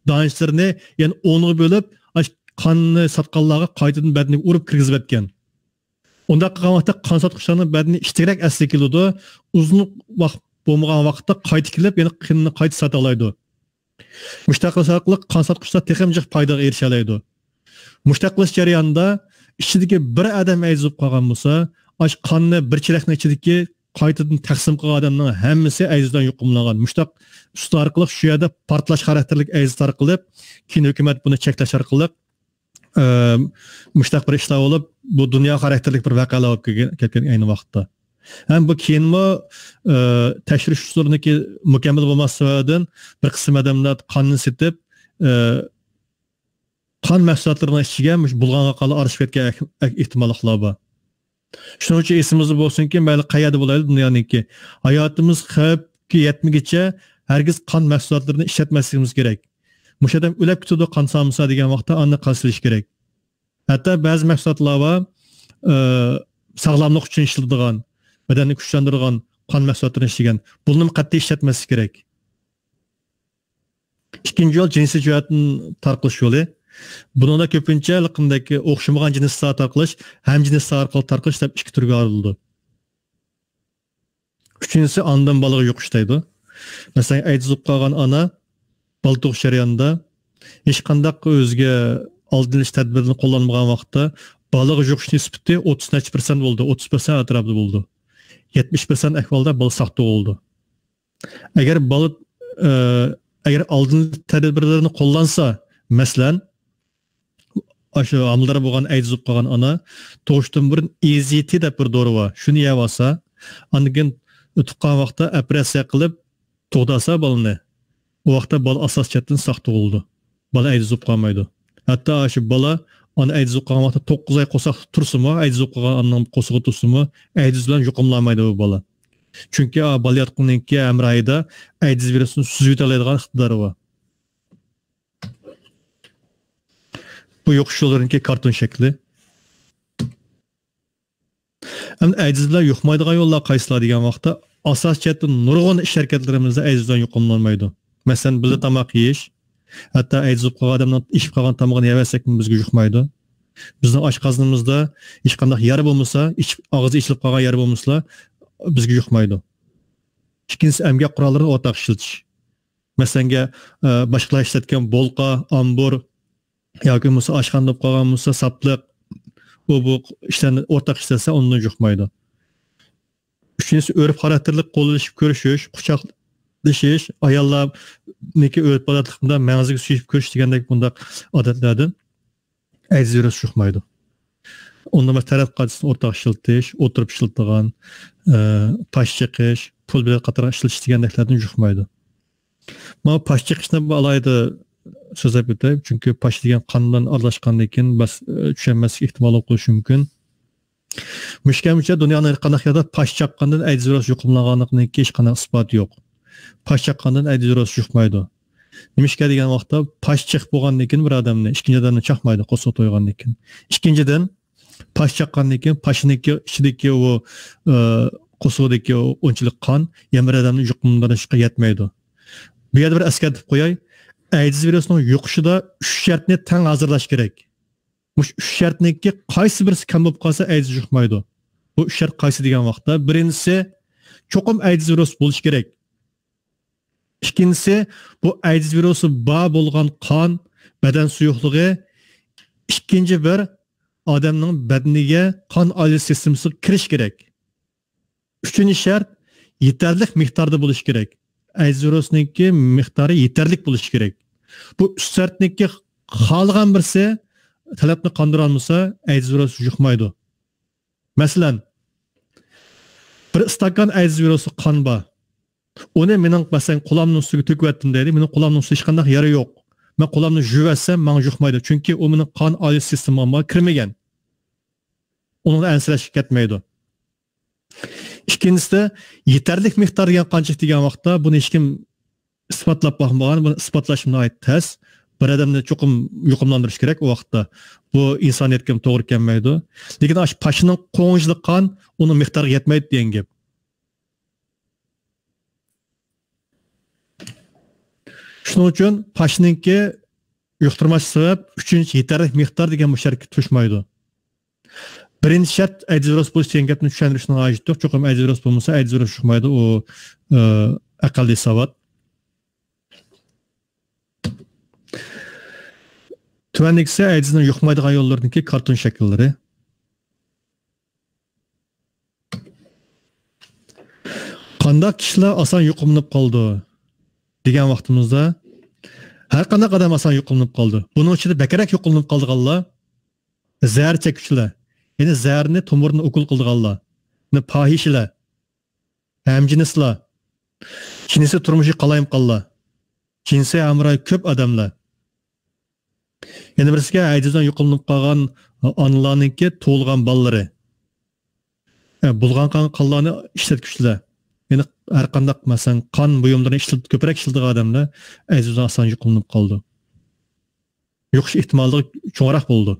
دانىشلىرىنى يەنە ئونغا بۆلۈپ، ئاش-، قاننى ساتقانلارغا قايتىدىن بەدىنىگە ئۇرۇپ كىرگۈزۈپ ئەتكەن. ئۇنداق قىلغان ۋاقىتتا قان ساتقۇچىلارنىڭ بەدىنى ئىتتىكرەك ئەسلىگە كېلىدۇ. ئۇزۇن ۋاقىت بولمىغان ۋاقىتتا قايتا كېلىپ، يەنە قېنىنى قايتا ساتالايدۇ. مۇشۇنداق قىلىش ئارقىلىق قان ساتقۇچىلار تېخىمۇ جىق پايدىغا ئېرىشەلەيدۇ. مۇشۇنداق قىلىش جەريانىدا ئىچىدىكى بىر ئادەم ئەيدىز بولۇپ قالغان بولسا، ئاش قاننى بىر چېلەكنىڭ ئىچىدىكى قايتىدىن تەقسىم قىلغان ئادەمنىڭ ھەممىسى ئەيدىز بىلەن يۇقۇملانغان. مۇشۇنداق ئۈستى ئارقىلىق شۇ يەردە پارتلاش خاراكتېرلىك ئەيدىز تارقىلىپ، كېيىن ھۆكۈمەت بۇنى چەكلەش ئارقىلىق، ئە، مۇشۇنداق بىر ئىشلار بولۇپ، بۇ دۇنيا خاراكتېرلىك بىر ۋەقەلەر بولۇپ كەلگەن، كەلگەن ئەينى ۋاقىتتا. ھەم بۇ كېيىنمۇ، ئە، تەكشۈرۈش ئۇسۇلىنىڭكى مۇكەممەل بولماسلىقى سەۋەبىدىن بىر قىسىم ئادەملەر قاننى سېتىپ، ئە، قان مەھسۇلاتلىرىنىڭ ئىچىگە مۇشۇ بۇلغانغان قانلار ئارىلىشىپ كەتكەن ئەھ-، ئەھ-، ئېھتىماللىقلار بار. شۇنىڭ ئۈچۈن ئېسىمىزدە بولسۇنكى، مەيلى قەيەردە بولايلى دۇنيانىڭكى، ھاياتىمىز خەۋپكە يەتمىگىچە ھەرگىز قان مەھسۇلاتلىرىنى ئىشلەتمەسلىكىمىز كېرەك. مۇشۇ ئادەم ئۆلۈپ كېتىدۇ، قان سالمىسا دېگەن ۋاقىتتا ئاندىن قان سېلىش كېرەك. ھەتتا بەزى مەھسۇلاتلار بار، ئى، ساغلاملىق ئۈچۈن ئىشلىتىدىغان، بەدەننى كۈچلەندۈرىدىغان قان مەھسۇلاتلىرىنى ئىشلىگەن. بۇنىمۇ قەتئىي ئىشلەتمەسلىك كېرەك. ئىككىنچى يول جىنسىي جەھەتتىن تارقىلىش يولى. بۇنىڭدا كۆپىنچە لىقىمدەك ئوخشىمىغان جىنسلار تارقىلىش، ھەم جىنسلار ئارقىلىق تارقىلىش دەپ ئىككى تۈرگە ئايرىلىدۇ. ئۈچىنچىسى ئانىدىن بالىغا يۇقۇش دەيدۇ. مەسىلەن، ئەيدىز بولۇپ قالغان ئانا بالا تۇغۇش جەريانىدا ھېچقانداق ئۆزىگە ئالدىنى ئېلىش تەدبىرىنى قوللانمىغان ۋاقىتتا بالىغا يۇقۇش نىسبىتى ئوتتۇز نەچچە پىرسەنت بولىدۇ، ئوتتۇز پىرسەنت ئەتراپىدا بولىدۇ. يەتمىش پىرسەنت ئەھۋالدا بالا ساق تۇغۇلىدۇ. ئەگەر بالا، ئە، ئەگەر ئالدىن تەدبىرلەرنى قوللانسا، مەسىلەن، ئاشۇ ھامىلىدار بولغان ئەيدىز بولۇپ قالغان ئانا تۇغۇشتىن بۇرۇن ئېزىتى دەپ بىر دورا بار. شۇنى يەۋالسا، ئاندىن كېيىن تۇغقان ۋاقىتتا ئوپېراتسىيە قىلىپ تۇغدۇرسا بالىنى، ئۇ ۋاقىتتا بالا ئاساسىي جەھەتتىن ساق تۇغۇلىدۇ. بالا ئەيدىز بولۇپ قالمايدۇ. ھەتتا شۇ بالا ئانا ئەيدىز بولۇپ قالغان ۋاقىتتا توققۇز ئاي قورساقتا تۇرسىمۇ، ئەيدىز بولۇپ قالغان ئانىنىڭ قورسىقىدا تۇرسىمۇ، ئەيدىز بىلەن يۇقۇملانمايدۇ بۇ بالا. چۈنكى، ئا، بالىياتقۇنىڭكى ھەمراھىدا ئەيدىز ۋىرۇسىنى سۈزۈۋېتەلەيدىغان ئىقتىدارى بار. بۇ يۇقۇش يوللىرىنىڭكى كارتون شەكلى. ئەمدى ئەيدىز بىلەن يۇقمايدىغان يوللار قايسىلار دېگەن ۋاقىتتا، ئاساسىي جەھەتتىن نۇرغۇن ئىش ھەرىكەتلىرىمىزدە ئەيدىز بىلەن يۇقۇملانمايدۇ. مەسىلەن، بىللە تاماق يېيىش، ھەتتا ئەيدىز بولۇپ قالغان ئادەمنىڭ ئېشىپ قالغان تامىقىنى يەۋەرسەكمۇ بىزگە يۇقمايدۇ. بىزنىڭ ئاشقازىنىمىزدا ھېچقانداق يارا بولمىسا، ئېچىپ، ئاغزى ئېچىلىپ قالغان يارا بولمىسىلا، بىزگە يۇقمايدۇ. ئىككىنچىسى، ئەمگەك قوراللىرىنى ئورتاق ئىشلىتىش. مەسىلەنگە، ئە، باشقىلار ئىشلەتكەن بولقا، ئامبۇر ياكى بولمىسا ئاشخانىدا بولۇپ قالغان بولسا ساپلىق، ئۇ بۇ ئىشلارنى ئورتاق ئىشلەتسە ئۇنىڭدىن يۇقمايدۇ. ئۈچىنچىسى، ئۆرپ خاراكتېرلىك قوللىشىپ كۆرۈشۈش، قۇچاقلىشىش، ئاياللارنىڭكى ئۆرپ ئادەتلىكىدە مەڭزىگە سۆيۈشۈپ كۆرۈش دېگەندەك بۇنداق ئادەتلەردىن ئەيدىز ۋىرۇسى يۇقمايدۇ. ئۇندىن باشقا تەرەت قاچىسىنى ئورتاق ئىشلىتىش، ئولتۇرۇپ ئىشلىتىدىغان، ئە، پاش چېقىش، پۇل بېلەت قاتارلىق ئىشلىتىش دېگەندەكلەردىن يۇقمايدۇ. مانا پاش چېقىشنى بىر ئالاھىدە سۆزلەپ ئۆتەي، چۈنكى پاش دېگەن قان بىلەن ئارىلاشقاندىن كېيىن بەس-، ئە، چۈشەنمەسلىك ئېھتىمالى بولۇشى مۇمكىن. مۇشۇ كەمچە دۇنيانىڭ ھەر قانداق يەردە پاش چاققاندىن ئەيدىز ۋىرۇسى يۇقۇملانغانلىقىنىڭكى ھېچقانداق ئىسپاتى يوق. پاش چاققاندىن ئەيدىز ۋىرۇسى يۇقمايدۇ. نېمىشقا دېگەن ۋاقىتتا، پاش چېقىپ بولغاندىن كېيىن بىر ئادەمنى ئىككىنچى ئادەمنى چاقمايدۇ، قورسىقى تويغاندىن كېيىن. ئىككىنچىدىن، پاش چاققاندىن كېيىن پاشنىڭكى ئىچىدىكى ئۇ، ئە، قورسىقىدىكى ئۇ ئۇنچىلىك قان يەنە بىر ئادەمنى يۇقۇملاندۇرۇشقا يەتمەيدۇ. بۇ يەردە بىر ئەسكەرتىپ قوياي، ئەيدىز ۋىرۇسىنىڭ يۇقۇشىدا ئۈچ شەرتنى تەڭ ھازىرلاش كېرەك. مۇشۇ ئۈچ شەرتنىڭكى قايسى بىرسى كەم بولۇپ قالسا، ئەيدىز يۇقمايدۇ. بۇ ئۈچ شەرت قايسى دېگەن ۋاقىتتا، بىرىنچىسى، چوقۇم ئەيدىز ۋىرۇسى بولۇشى كېرەك. ئىككىنچىسى، بۇ ئەيدىز ۋىرۇسى بار بولغان قان، بەدەن سۇيۇقلۇقى ئىككىنچى بىر ئادەمنىڭ بەدىنىگە، قان ئايلىنىش سىستېمىسىغا كىرىشى كېرەك. ئۈچىنچى شەرت، يېتەرلىك مىقداردا بولۇشى كېرەك. ئەيدىز ۋىرۇسىنىڭكى مىقدارى يېتەرلىك بولۇشى كېرەك. بۇ ئۈچ شەرتنىڭكى خالىغان بىرسى تەلەپنى قاندۇرالمىسا، ئەيدىز ۋىرۇسى يۇقمايدۇ. مەسىلەن، بىر ئىستاكان ئەيدىز ۋىرۇسلۇق قان بار. ئۇنى مېنىڭ، مەسىلەن، قولامنىڭ ئۈستىگە تۆكۈۋەتتىم دەيلى. مېنىڭ قولامنىڭ ئۈستىدە ھېچقانداق يارا يوق. مەن قولامنى يۇيۇۋەتسەم، ماڭا يۇقمايدۇ. چۈنكى ئۇ مېنىڭ قان ئايلىنىش سىستېمامغا كىرمىگەن. ئۇنىڭدا ئەنسىرەشكە كەتمەيدۇ. ئىككىنچىسى، يېتەرلىك مىقدار دېگەن قانچىلىك دېگەن ۋاقىتتا بۇنى ھېچكىم ئىسپاتلاپ باقمىغان، بۇنى ئىسپاتلاش ناھايىتى تەس. بىر ئادەمنى چوقۇم يۇقۇملاندۇرۇش كېرەك ئۇ ۋاقىتتا. بۇ ئىنسانىيەتكە توغرا كەلمەيدۇ. لېكىن ئاشۇ پاشنىڭ قوڭۇجلۇق قان ئۇنىڭ مىقدارىغا يەتمەيدۇ دېگەن گەپ. شۇنىڭ ئۈچۈن پاشنىڭكى يۇقتۇرماس سەۋەب ئۈچىنچى يېتەرلىك مىقدار دېگەن بۇ شەرتكە توشمايدۇ. بىرىنچى شەرت ئەيدىز ۋىرۇسى بولۇش دېگەن گەپنى چۈشەندۈرۈشنىڭ ھاجىتى يوق. چوقۇم ئەيدىز ۋىرۇسى بولمىسا، ئەيدىز ۋىرۇسى يۇقمايدۇ. ئۇ، ئە، ئەقەللىي ساۋات. تۆۋەندىكىسى ئەيدىزنىڭ يۇقمايدىغان يوللىرىدىكى كارتون شەكىللىرى. قانداق كىشىلەر ئاسان يۇقۇملىنىپ قالىدۇ دېگەن ۋاقتىمىزدا، ھەر قانداق ئادەم ئاسان يۇقۇملىنىپ قالىدۇ. بۇنىڭ ئىچىدە بەكرەك يۇقۇملىنىپ قالىدىغانلار زەھەر چەككۈچىلەر، يەنى زەھەرنى تومۇرىدىن ئوكۇل قىلىدىغانلار، يەنى پاھىشىلەر، ھەمجىنسلار، جىنسىي تۇرمۇشى قالايمىقانلار، جىنسىي ھەمراھى كۆپ ئادەملەر. يەنە بىرسىگە ئەيدىزدىن يۇقۇملىنىپ قالغان ئانىلارنىڭكى تۇغۇلغان بالىلىرى. ئە، بۇلغانغان قانلارنى ئىشلەتكۈچىلەر، يەنى ھەر قانداق، مەسىلەن، قان بۇيۇملىرىنى ئىشلىتىپ، كۆپرەك ئىشلىتىدىغان ئادەملەر ئەيدىز بىلەن ئاسان يۇقۇملىنىپ قالىدۇ. يۇقۇش ئېھتىماللىقى چوڭراق بولىدۇ.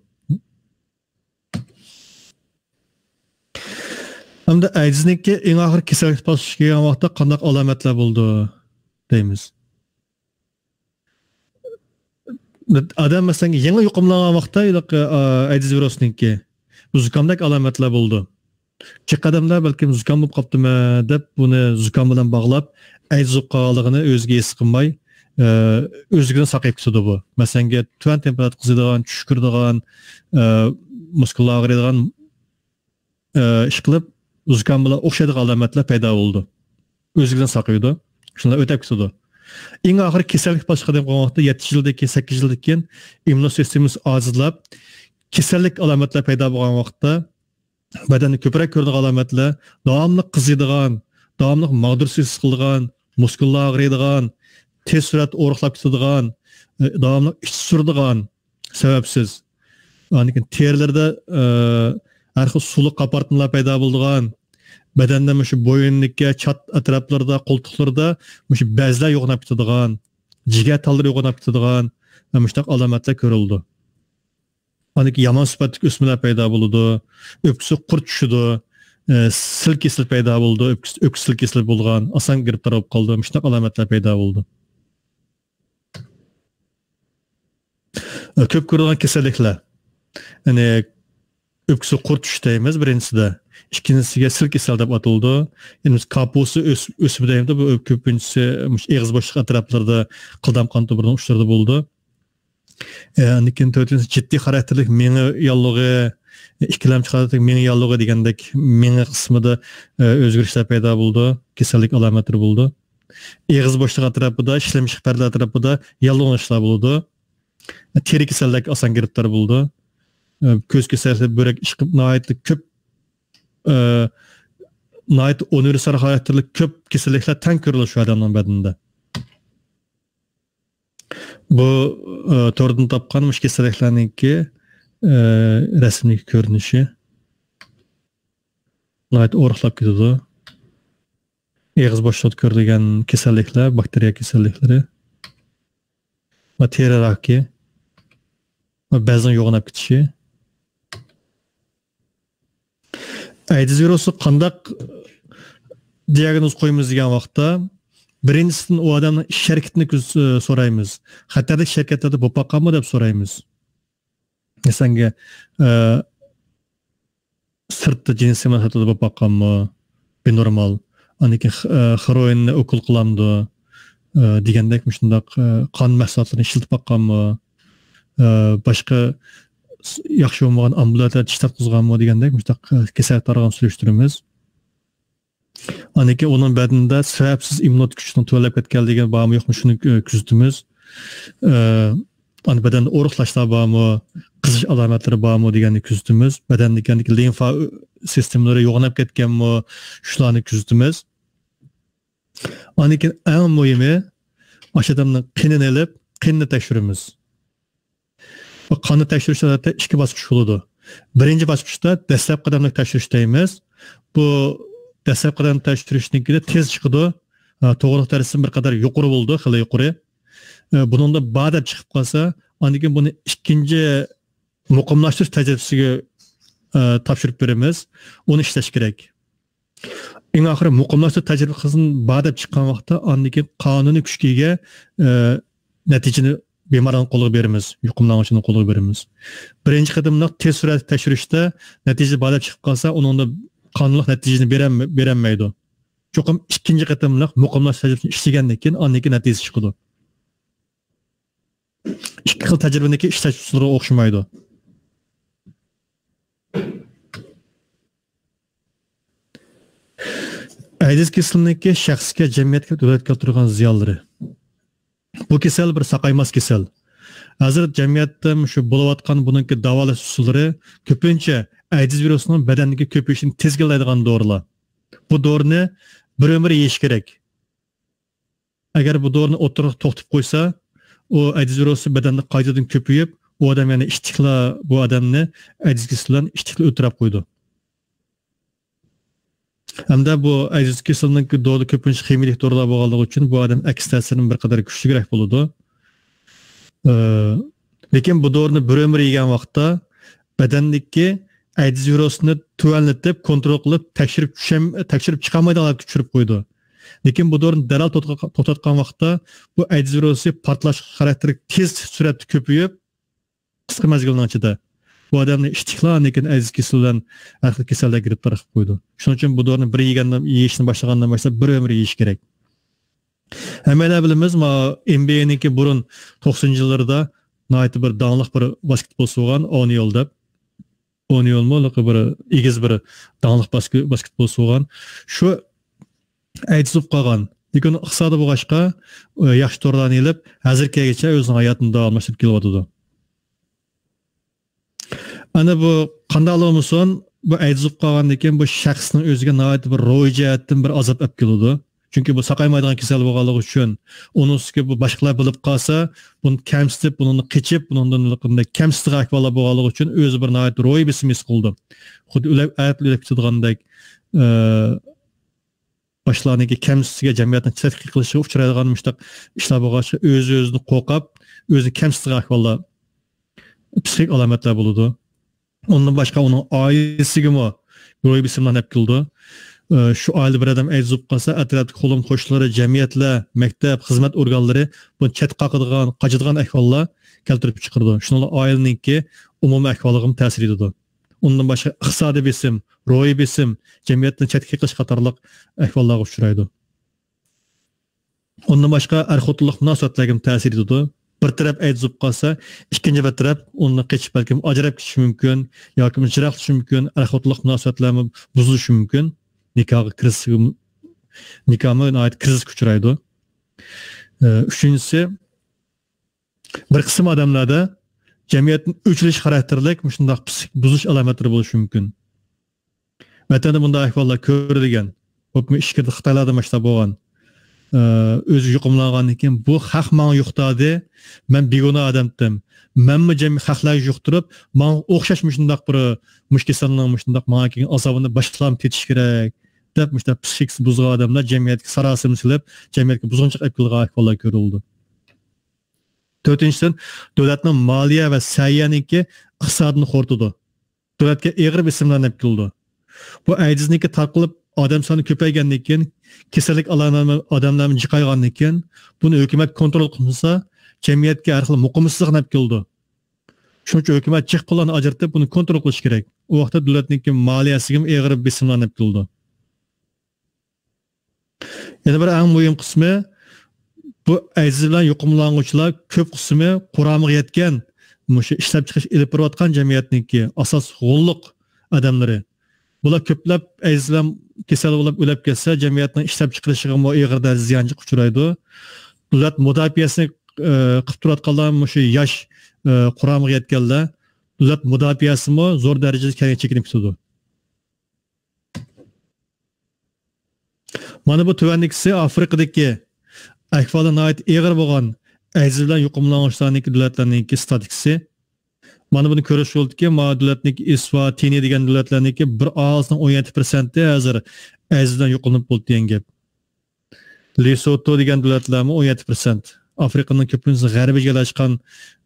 ھەمدە ئەيدىزنىڭكى ئەڭ ئاخىرى كېسەللىك باسقۇچىغا كەلگەن ۋاقىتتا قانداق ئالامەتلەر بولىدۇ دەيمىز. ئادەم، مەسىلەن، يېڭى يۇقۇملانغان ۋاقىتتا، ئە، ئەيدىز ۋىرۇسىنىڭكى زۇكامدەك ئالامەتلەر بولىدۇ. جىق ئادەملەر بەلكىم زۇكام بولۇپ قاپتىمەن دەپ، بۇنى زۇكام بىلەن باغلاپ، ئەيدىز بولۇپ قالغانلىقىنى ئۆزىگە ھېس قىلماي، ئە، ئۆزلۈكىدىن ساقىيىپ كېتىدۇ بۇ. مەسىلەن، تۆۋەن تېمپېراتۇرا قىزىيدىغان، چۈشكۈرىدىغان، ئە، مۇسكۇللار ئاغرىيدىغان، ئە، ئىشقىلىپ، زۇكام بىلەن ئوخشايدىغان ئالامەتلەر پەيدا بولىدۇ. ئۆزلۈكىدىن ساقىيىدۇ. شۇنداق ئۆتەپ كېتىدۇ. ئەڭ ئاخىرى كېسەللىك باشقا دەپ قالغان ۋاقىتتا، يەتتە يىلدىن كېيىن، سەككىز يىلدىن كېيىن ئىممۇن سىستېمىسى ئاجىزلاپ، كېسەللىك ئالامەتلەر پەيدا بولغان ۋاقىتتا، بەدەندە كۆپرەك كۆرۈنىدىغان ئالامەتلەر، داۋاملىق قىزىيدىغان، داۋاملىق ماغدۇرسىز ھېس قىلىدىغان، مۇسكۇللار ئاغرىيدىغان، تېز سۈرئەتتە ئورۇقلاپ كېتىدىغان، ئە، داۋاملىق ئىچى سۈرىدىغان، سەۋەبسىز. ئاندىن كېيىن تېرىلىرىدە، ئە، ھەر خىل سۇلۇق قاپارتمىلار پەيدا بولىدىغان، بەدەندە مۇشۇ بوينىدىكى چات ئەتراپلىرىدا، قولتۇقلىرىدا مۇشۇ بەزلەر يوغىناپ كېتىدىغان، جىگەر تاللىرى يوغىناپ كېتىدىغان، ئە، مۇشۇنداق ئالامەتلەر كۆرۈلىدۇ. ئاندىن كېيىن يامان سۈپەتلىك ئۆسمىلەر پەيدا بولىدۇ، ئۆپكىسىگە قۇرت چۈشىدۇ، ئە، سىل كېسىلى پەيدا بولىدۇ، ئۆپكىسى، ئۆپكە سىل كېسىلى بولغان، ئاسان گىرىپتار بولۇپ قالىدۇ، مۇشۇنداق ئالامەتلەر پەيدا بولىدۇ. ئە، كۆپ كۆرۈلگەن كېسەللىكلەر. يەنى ئۆپكىسىگە قۇرت چۈشۈش دەيمىز بىرىنچىسىدە. ئىككىنچىسىگە سىل كېسەل دەپ ئاتىلىدۇ. يەنى بىز كاپۇستا ئۆس-، ئۆسۈمى دەيمىز، بۇ كۆپىنچىسى مۇشۇ ئېغىز بوشلۇق ئەتراپلىرىدا، قىلدام قان تومۇرىنىڭ ئۇچلىرىدا بولىدۇ. ئە، ئاندىن كېيىن تۆتىنچىسى جىددىي خاراكتېرلىك مېڭە ياللۇغى، ئىككىلەمچى خاراكتېرلىك مېڭە ياللۇغى دېگەندەك مېڭە قىسمىدا، ئە، ئۆزگىرىشلەر پەيدا بولىدۇ، كېسەللىك ئالامەتلىرى بولىدۇ. ئېغىز بوشلۇقى ئەتراپىدا، ئىشلەمچىقى پەردە ئەتراپىدا ياللۇغلىنىشلار بولىدۇ. تېرە كېسەللەرگە ئاسان گىرىپتار بولىدۇ. ئە، كۆز كېسەللىكى، بۆرەك ئىشقىپ ناھايىتى كۆپ، ئە، ناھايىتى ئۇنىۋېرسال خاراكتېرلىك كۆپ كېسەللىكلەر تەڭ كۆرۈلىدۇ شۇ ئادەمنىڭ بەدىنىدە. بۇ، ئە، توردىن تاپقان مۇشۇ كېسەللىكلەرنىڭكى، ئە، رەسىملىك كۆرۈنۈشى. ناھايىتى ئورۇقلاپ كېتىدۇ. ئېغىز بوشلۇقىدا كۆرۈلگەن كېسەللىكلەر، باكتېرىيە كېسەللىكلىرى ۋە تېرە راكى ۋە بەزنىڭ يوغىناپ كېتىشى. ئەيدىز ۋىرۇسى قانداق دىياگنوز قويىمىز دېگەن ۋاقىتتا، بىرىنچىسىدىن ئۇ ئادەمنىڭ ئىش ھەرىكىتىنى كۆز-، سورايمىز. خەتەرلىك ئىش ھەرىكەتلەردە بولۇپ باققانمۇ دەپ سورايمىز. مەسىلەن، ئە، سىرتتا جىنسىي مۇناسىۋەتلەردە بولۇپ باققانمۇ؟ بىنورمال. ئاندىن كېيىن خ-، ئە، خېروئىننى ئوكۇل قىلامدۇ؟ ئە، دېگەندەك مۇشۇنداق، ئە، قان مەھسۇلاتلىرىنى ئىشلىتىپ باققانمۇ؟ ئە، باشقا س-، ياخشى بولمىغان ئامبۇلاتوردا چىش تارتقۇزغانمۇ دېگەندەك مۇشۇنداق، ئە، كېسەللىك تارىخىنى سۈرۈشتۈرىمىز. ئاندىن كېيىن ئۇنىڭ بەدىنىدە سەۋەبسىز ئىممۇنىتېت كۈچىنىڭ تۆۋەنلەپ كەتكەنلىكى بارمۇ يوقمۇ شۇنى، ئە، كۆزىتىمىز. ئە، ئاندىن بەدەندە ئورۇقلاشلار بارمۇ، قىزىش ئالامەتلىرى بارمۇ دېگەننى كۆزىتىمىز. بەدەندىكى لىمفا سىستېمىلىرى يوغىناپ كەتكەنمۇ، شۇلارنى كۆزىتىمىز. ئاندىن كېيىن ئەڭ مۇھىمى، ئاشۇ ئادەمنىڭ قېنىنى ئېلىپ، قېنىنى تەكشۈرىمىز. بۇ قاننى تەكشۈرۈش ئادەتتە ئىككى باسقۇچ بولىدۇ. بىرىنچى باسقۇچتا دەسلەپكى قەدەملىك تەكشۈرۈش دەيمىز. بۇ دەسلەپكى قەدەم تەكشۈرۈشنىڭكىدە تېز چىقىدۇ. ھە، توغرىلىق دەرىجىسى بىر قەدەر يۇقىرى بولىدۇ، خېلى يۇقىرى. ئە، بۇنىڭدا بار دەپ چىقىپ قالسا، ئاندىن كېيىن بۇنى ئىككىنچى مۇقىملاشتۇرۇش تەجرىبىسىگە، ئە، تاپشۇرۇپ بېرىمىز. ئۇنى ئىشلەش كېرەك. ئەڭ ئاخىرى مۇقىملاشتۇرۇش تەجرىبىسى بار دەپ چىققان ۋاقىتتا، ئاندىن كېيىن قانۇنىي كۈچكە ئىگە، ئە، نەتىجىنى بىمارنىڭ قولىغا بېرىمىز، يۇقۇملانغۇچىنىڭ قولىغا بېرىمىز. بىرىنچى قېتىملىق تېز سۈرئەتتە تەكشۈرۈشتە نەتىجە بار دەپ چىقىپ قالسا، ئۇنىڭدا قانۇنلۇق نەتىجىنى بېرەلمە-، بېرەلمەيدۇ. چوقۇم ئىككىنچى قېتىملىق مۇقىملاش تەجرىبىسىنى ئىشلىگەندىن كېيىن ئاندىن كېيىن نەتىجىسى چىقىدۇ. ئىككى خىل تەجرىبىنىڭكى ئىشلەش ئۇسۇللىرى ئوخشىمايدۇ. ئەيدىز كېسىلىنىڭكى شەخسكە، جەمئىيەتكە، دۆلەتكە كەلتۈرىدىغان زىيانلىرى. بۇ كېسەل بىر ساقايماس كېسەل. ھازىر جەمئىيەتتە شۇ بولۇۋاتقان بۇنىڭكى داۋالاش ئۇسۇللىرى كۆپىنچە ئەيدىز ۋىرۇسىنىڭ بەدەندىكى كۆپىيىشىنى تىزگىنلەيدىغان دورىلار. بۇ دورىنى بىر ئۆمۈر يېيىش كېرەك. ئەگەر بۇ دورىنى ئوتتۇرىغا توختىتىپ قويسا، ئۇ ئەيدىز ۋىرۇسى بەدەندە قايتىدىن كۆپىيىپ، ئۇ ئادەم يەنە ئىتتىكلا، بۇ ئادەمنى ئەيدىز كېسىلى بىلەن ئىتتىكلا ئۆلتۈرۈپ قويىدۇ. ھەمدە بۇ ئەيدىز كېسىلىنىڭكى دورىلىرى كۆپىنچە خىمىيىلىك دورىلار بولغانلىقى ئۈچۈن بۇ ئادەم ئەكس تەسىرىنى بىر قەدەر كۈچلۈكرەك بولىدۇ. ئە، لېكىن بۇ دورىنى بىر ئۆمۈر يېگەن ۋاقىتتا بەدەندىكى ئەيدىز ۋىرۇسىنى تۆۋەنلىتىپ، كونترول قىلىپ، تەكشۈرۈپ چۈشەم-، تەكشۈرۈپ چىقالمايدىغان ھالەتكە چۈشۈرۈپ قويىدۇ. لېكىن بۇ دورىنى دەرھال توختاتقا-، توختاتقان ۋاقىتتا بۇ ئەيدىز ۋىرۇسى پارتلاش خاراكتېرلىك تېز سۈرئەتتە كۆپىيىپ، قىسقا مەزگىلنىڭ ئىچىدە بۇ ئادەمنى ئىشتىكلا، لېكىن ئەيدىز كېسىلى بىلەن ھەر خىل كېسەللەرگە گىرىپتار قىلىپ قويىدۇ. شۇنىڭ ئۈچۈن بۇ دورىنى بىر يېگەندىن، يېيىشنى باشلىغاندىن باشلاپ بىر ئۆمۈر يېيىش كېرەك. ھەممەيلەن بىلىمىز، ما، ئېن بى ئەينىڭكى بۇرۇن توقسىنىنچى يىللىرىدا ناھايىتى بىر داڭلىق بىر باسكېتبولچىسى بولغان، ئونيول دەپ. ئونيولمۇ بىر ئېگىز بىر داڭلىق باسكې-، باسكېتبولچىسى بولغان. شۇ ئەيدىز بولۇپ قالغان. لېكىن ئىقتىسادى بولغاچقا، ياخشى دورىلارنى ئېلىپ، ھازىرغىچە ئۆزىنىڭ ھاياتىنى داۋاملاشتۇرۇپ كېلىۋاتىدۇ. ئەنە بۇ قانداقلا بولمىسۇن، بۇ ئەيدىز بولۇپ قالغاندىن كېيىن بۇ شەخسنىڭ ئۆزىگە ناھايىتى بىر روھىي جەھەتتىن بىر ئازاب ئەپ كېلىدۇ. چۈنكى بۇ ساقايمايدىغان كېسەل بولغانلىقى ئۈچۈن، ئۇنىڭ ئۈستىگە بۇ باشقىلار بىلىپ قالسا، بۇنى كەمسىتىپ، بۇنىڭدىن قېچىپ، بۇنىڭدىن كەمسىتىدىغان ئەھۋاللار بولغانلىقى ئۈچۈن ئۆزى بىر ناھايىتى روھىي بېسىم ھېس قىلىدۇ. خۇددى ئۆلۈپ، ئەتە ئۆلۈپ كېتىدىغاندەك، ئە، باشقىلارنىڭكى كەمسىتىشىگە، جەمئىيەتنىڭ تەنقىد قىلىشىغا ئۇچرايدىغان مۇشۇنداق ئىشلار بولغاچقا، ئۆزى ئۆزىنى قورقۇپ، ئۆزىنى كەمسىتىدىغان ئەھۋاللار، پسىخىك ئالامەتلەر بولىدۇ. ئۇندىن باشقا ئۇنىڭ ئائىلىسىگىمۇ روھىي بېسىملارنى ئەپ كېلىدۇ. ئى، شۇ ئائىلىدە بىر ئادەم ئەيدىز بولۇپ قالسا، ئەتراپتىكى قولۇم-قوشنىلىرى، جەمئىيەتلەر، مەكتەپ، خىزمەت ئورگانلىرى بۇنى چەتكە قاقىدىغان، قاچىدىغان ئەھۋاللار كەلتۈرۈپ چىقىرىدۇ. شۇنىڭ بىلەن ئائىلىنىڭكى ئومۇمىي ئەھۋالىغىمۇ تەسىر يېتىدۇ. ئۇندىن باشقا ئىقتىسادىي بېسىم، روھىي بېسىم، جەمئىيەتنى چەتكە قېقىش قاتارلىق ئەھۋاللارغا ئۇچرايدۇ. ئۇندىن باشقا ئەر-خوتۇنلۇق مۇناسىۋەتلەرگىمۇ تەسىر يېتىدۇ. بىر تەرەپ ئەيدىز بولۇپ قالسا، ئىككىنچى بىر تەرەپ ئۇنى قېچىپ، بەلكىم ئاجراپ كېتىشى مۇمكىن ياكى يىراقلىشىشى مۇمكىن، ئەر-خوتۇنلۇق مۇناسىۋەتلەرمۇ بۇزۇلۇشى مۇمكىن، نىكاھقا كىرىزىسىگە، نىكاھمۇ ناھايىتى كىرىزىسكە ئۇچرايدۇ. ئە، ئۈچىنچىسى، بىر قىسىم ئادەملەردە جەمئىيەتتىن ئۆچۈرۈلۈش خاراكتېرلىك مۇشۇنداق پسىخىك بۇزۇلۇش ئالامەتلىرى بولۇشى مۇمكىن. ۋەتەندە بۇنداق ئەھۋاللار كۆرۈلگەن. بولۇپمۇ ئىچكىرىدە خىتايلاردىن باشلاپ بولغان. ئە، ئۆزى يۇقۇملانغاندىن كېيىن، «بۇ خەق ماڭا يۇقتۇردى، مەن بىگۇناھ ئادەمتىم. مەنمۇ جەمئىي خەقلەرگە يۇقتۇرۇپ، ماڭا ئوخشاش مۇشۇنداق بىر، مۇشۇ كېسەلنىڭ مۇشۇنداق ماڭا كەلگەن ئازابىنى باشقىلارمۇ تېتىشى كېرەك» دەپ، مۇشۇنداق پسىخىكىسى بۇزۇلغان ئادەملەر جەمئىيەتكە ساراسىمە سېلىپ، جەمئىيەتكە بۇزغۇنچىلىق ئەپ كېلىدىغان ئەھۋاللار كۆرۈلىدۇ. تۆتىنچىدىن، دۆلەتنىڭ مالىيە ۋە سەھىيەنىڭكى ئىقتىسادىنى خورىتىدۇ. دۆلەتكە ئېغىر بېسىملارنى ئەپ كېلىدۇ. بۇ ئەيدىزنىڭكى تارقىلىپ، ئادەم سانى كۆپەيگەندىن كېيىن، كېسەللىك ئالامەتلىرى ئادەملەرنى جىقايغاندىن كېيىن، بۇنى ھۆكۈمەت كونترول قىلمىسا، جەمئىيەتكە ھەر خىل مۇقىمسىزلىقنى ئەپ كېلىدۇ. شۇنىڭ ئۈچۈن ھۆكۈمەت جىق پۇللارنى ئاجرىتىپ، بۇنى كونترول قىلىشى كېرەك. ئۇ ۋاقىتتا دۆلەتنىڭكى مالىيەسىگىمۇ ئېغىر بېسىملارنى ئەپ كېلىدۇ. يەنە بىر ئەڭ مۇھىم قىسمى، بۇ ئەيدىز بىلەن يۇقۇملانغۇچىلار كۆپ قىسمى قۇرامىغا يەتكەن، مۇشۇ ئىشلەپچىقىرىش ئېلىپ بېرىۋاتقان جەمئىيەتنىڭكى ئاساسلىق غوللۇق ئادەملىرى. بۇلار كۆپلەپ ئەيدىز بىلەن كېسەل بولۇپ ئۆلۈپ كەتسە، جەمئىيەتنىڭ ئىشلەپچىقىرىشىغىمۇ ئېغىر دەرىجىدە زىيانغا ئۇچرايدۇ. دۆلەت مۇداپىئەسىنى، ئى، قىلىپ تۇرۇۋاتقانلار مۇشۇ ياش، ئى، قۇرامىغا يەتكەنلەر. دۆلەت مۇداپىئەسىمۇ زور دەرىجىدە كەينىگە چېكىنىپ كېتىدۇ. مانا بۇ تۆۋەندىكىسى ئافرىقىدىكى ئەھۋالى ناھايىتى ئېغىر بولغان ئەيدىز بىلەن يۇقۇملانغۇچىلارنىڭكى، دۆلەتلەرنىڭكى ستاتىستىكىسى. مانا بۇنى كۆرۈش بولىدۇكى، مانا دۆلەتنىڭكى ئىسۋاتىنى دېگەن دۆلەتلەرنىڭكى بىر ئاھالىسىنىڭ ئون يەتتە پىرسەنتى ھازىر ئەيدىز بىلەن يۇقۇملىنىپ بولدى دېگەن گەپ. لېسوتو دېگەن دۆلەتلەرمۇ ئون يەتتە پىرسەنت. ئافرىقىنىڭ كۆپىنچىسى غەربىي جايلاشقان،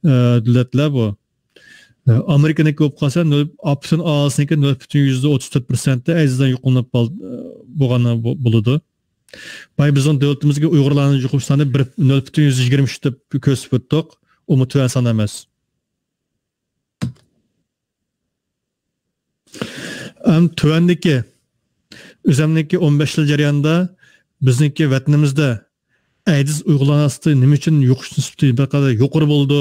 ئە، دۆلەتلەر بۇ. ئامېرىكىنىڭكى بولۇپ قالسا، نۆل، پۈتۈن ئاھالىسىنىڭكى نۆل پۈتۈن يۈزدە ئوتتۇز تۆت پىرسەنتى ئەيدىزدىن يۇقۇملىنىپ قال-، بولغان بو-، بولىدۇ. بايا بىزنىڭ دۆلىتىمىزگە ئۇيغۇرلارنىڭ يۇقۇم سانى بىر، نۆل پۈتۈن يۈزدە يىگىرمە ئۈچ دەپ كۆرسىتىپ ئۆتتۇق. ئۇمۇ تۆۋەن سان ئەمەس. ئەم، تۆۋەندىكى، ئۆزەمنىڭكى ئون بەش يىل جەريانىدا بىزنىڭكى ۋەتىنىمىزدە ئەيدىز ئۇيغۇرلارنىڭ ئارىسىدا نېمە ئۈچۈن يۇقۇش نىسبىتى بىر قەدەر يۇقىرى بولىدۇ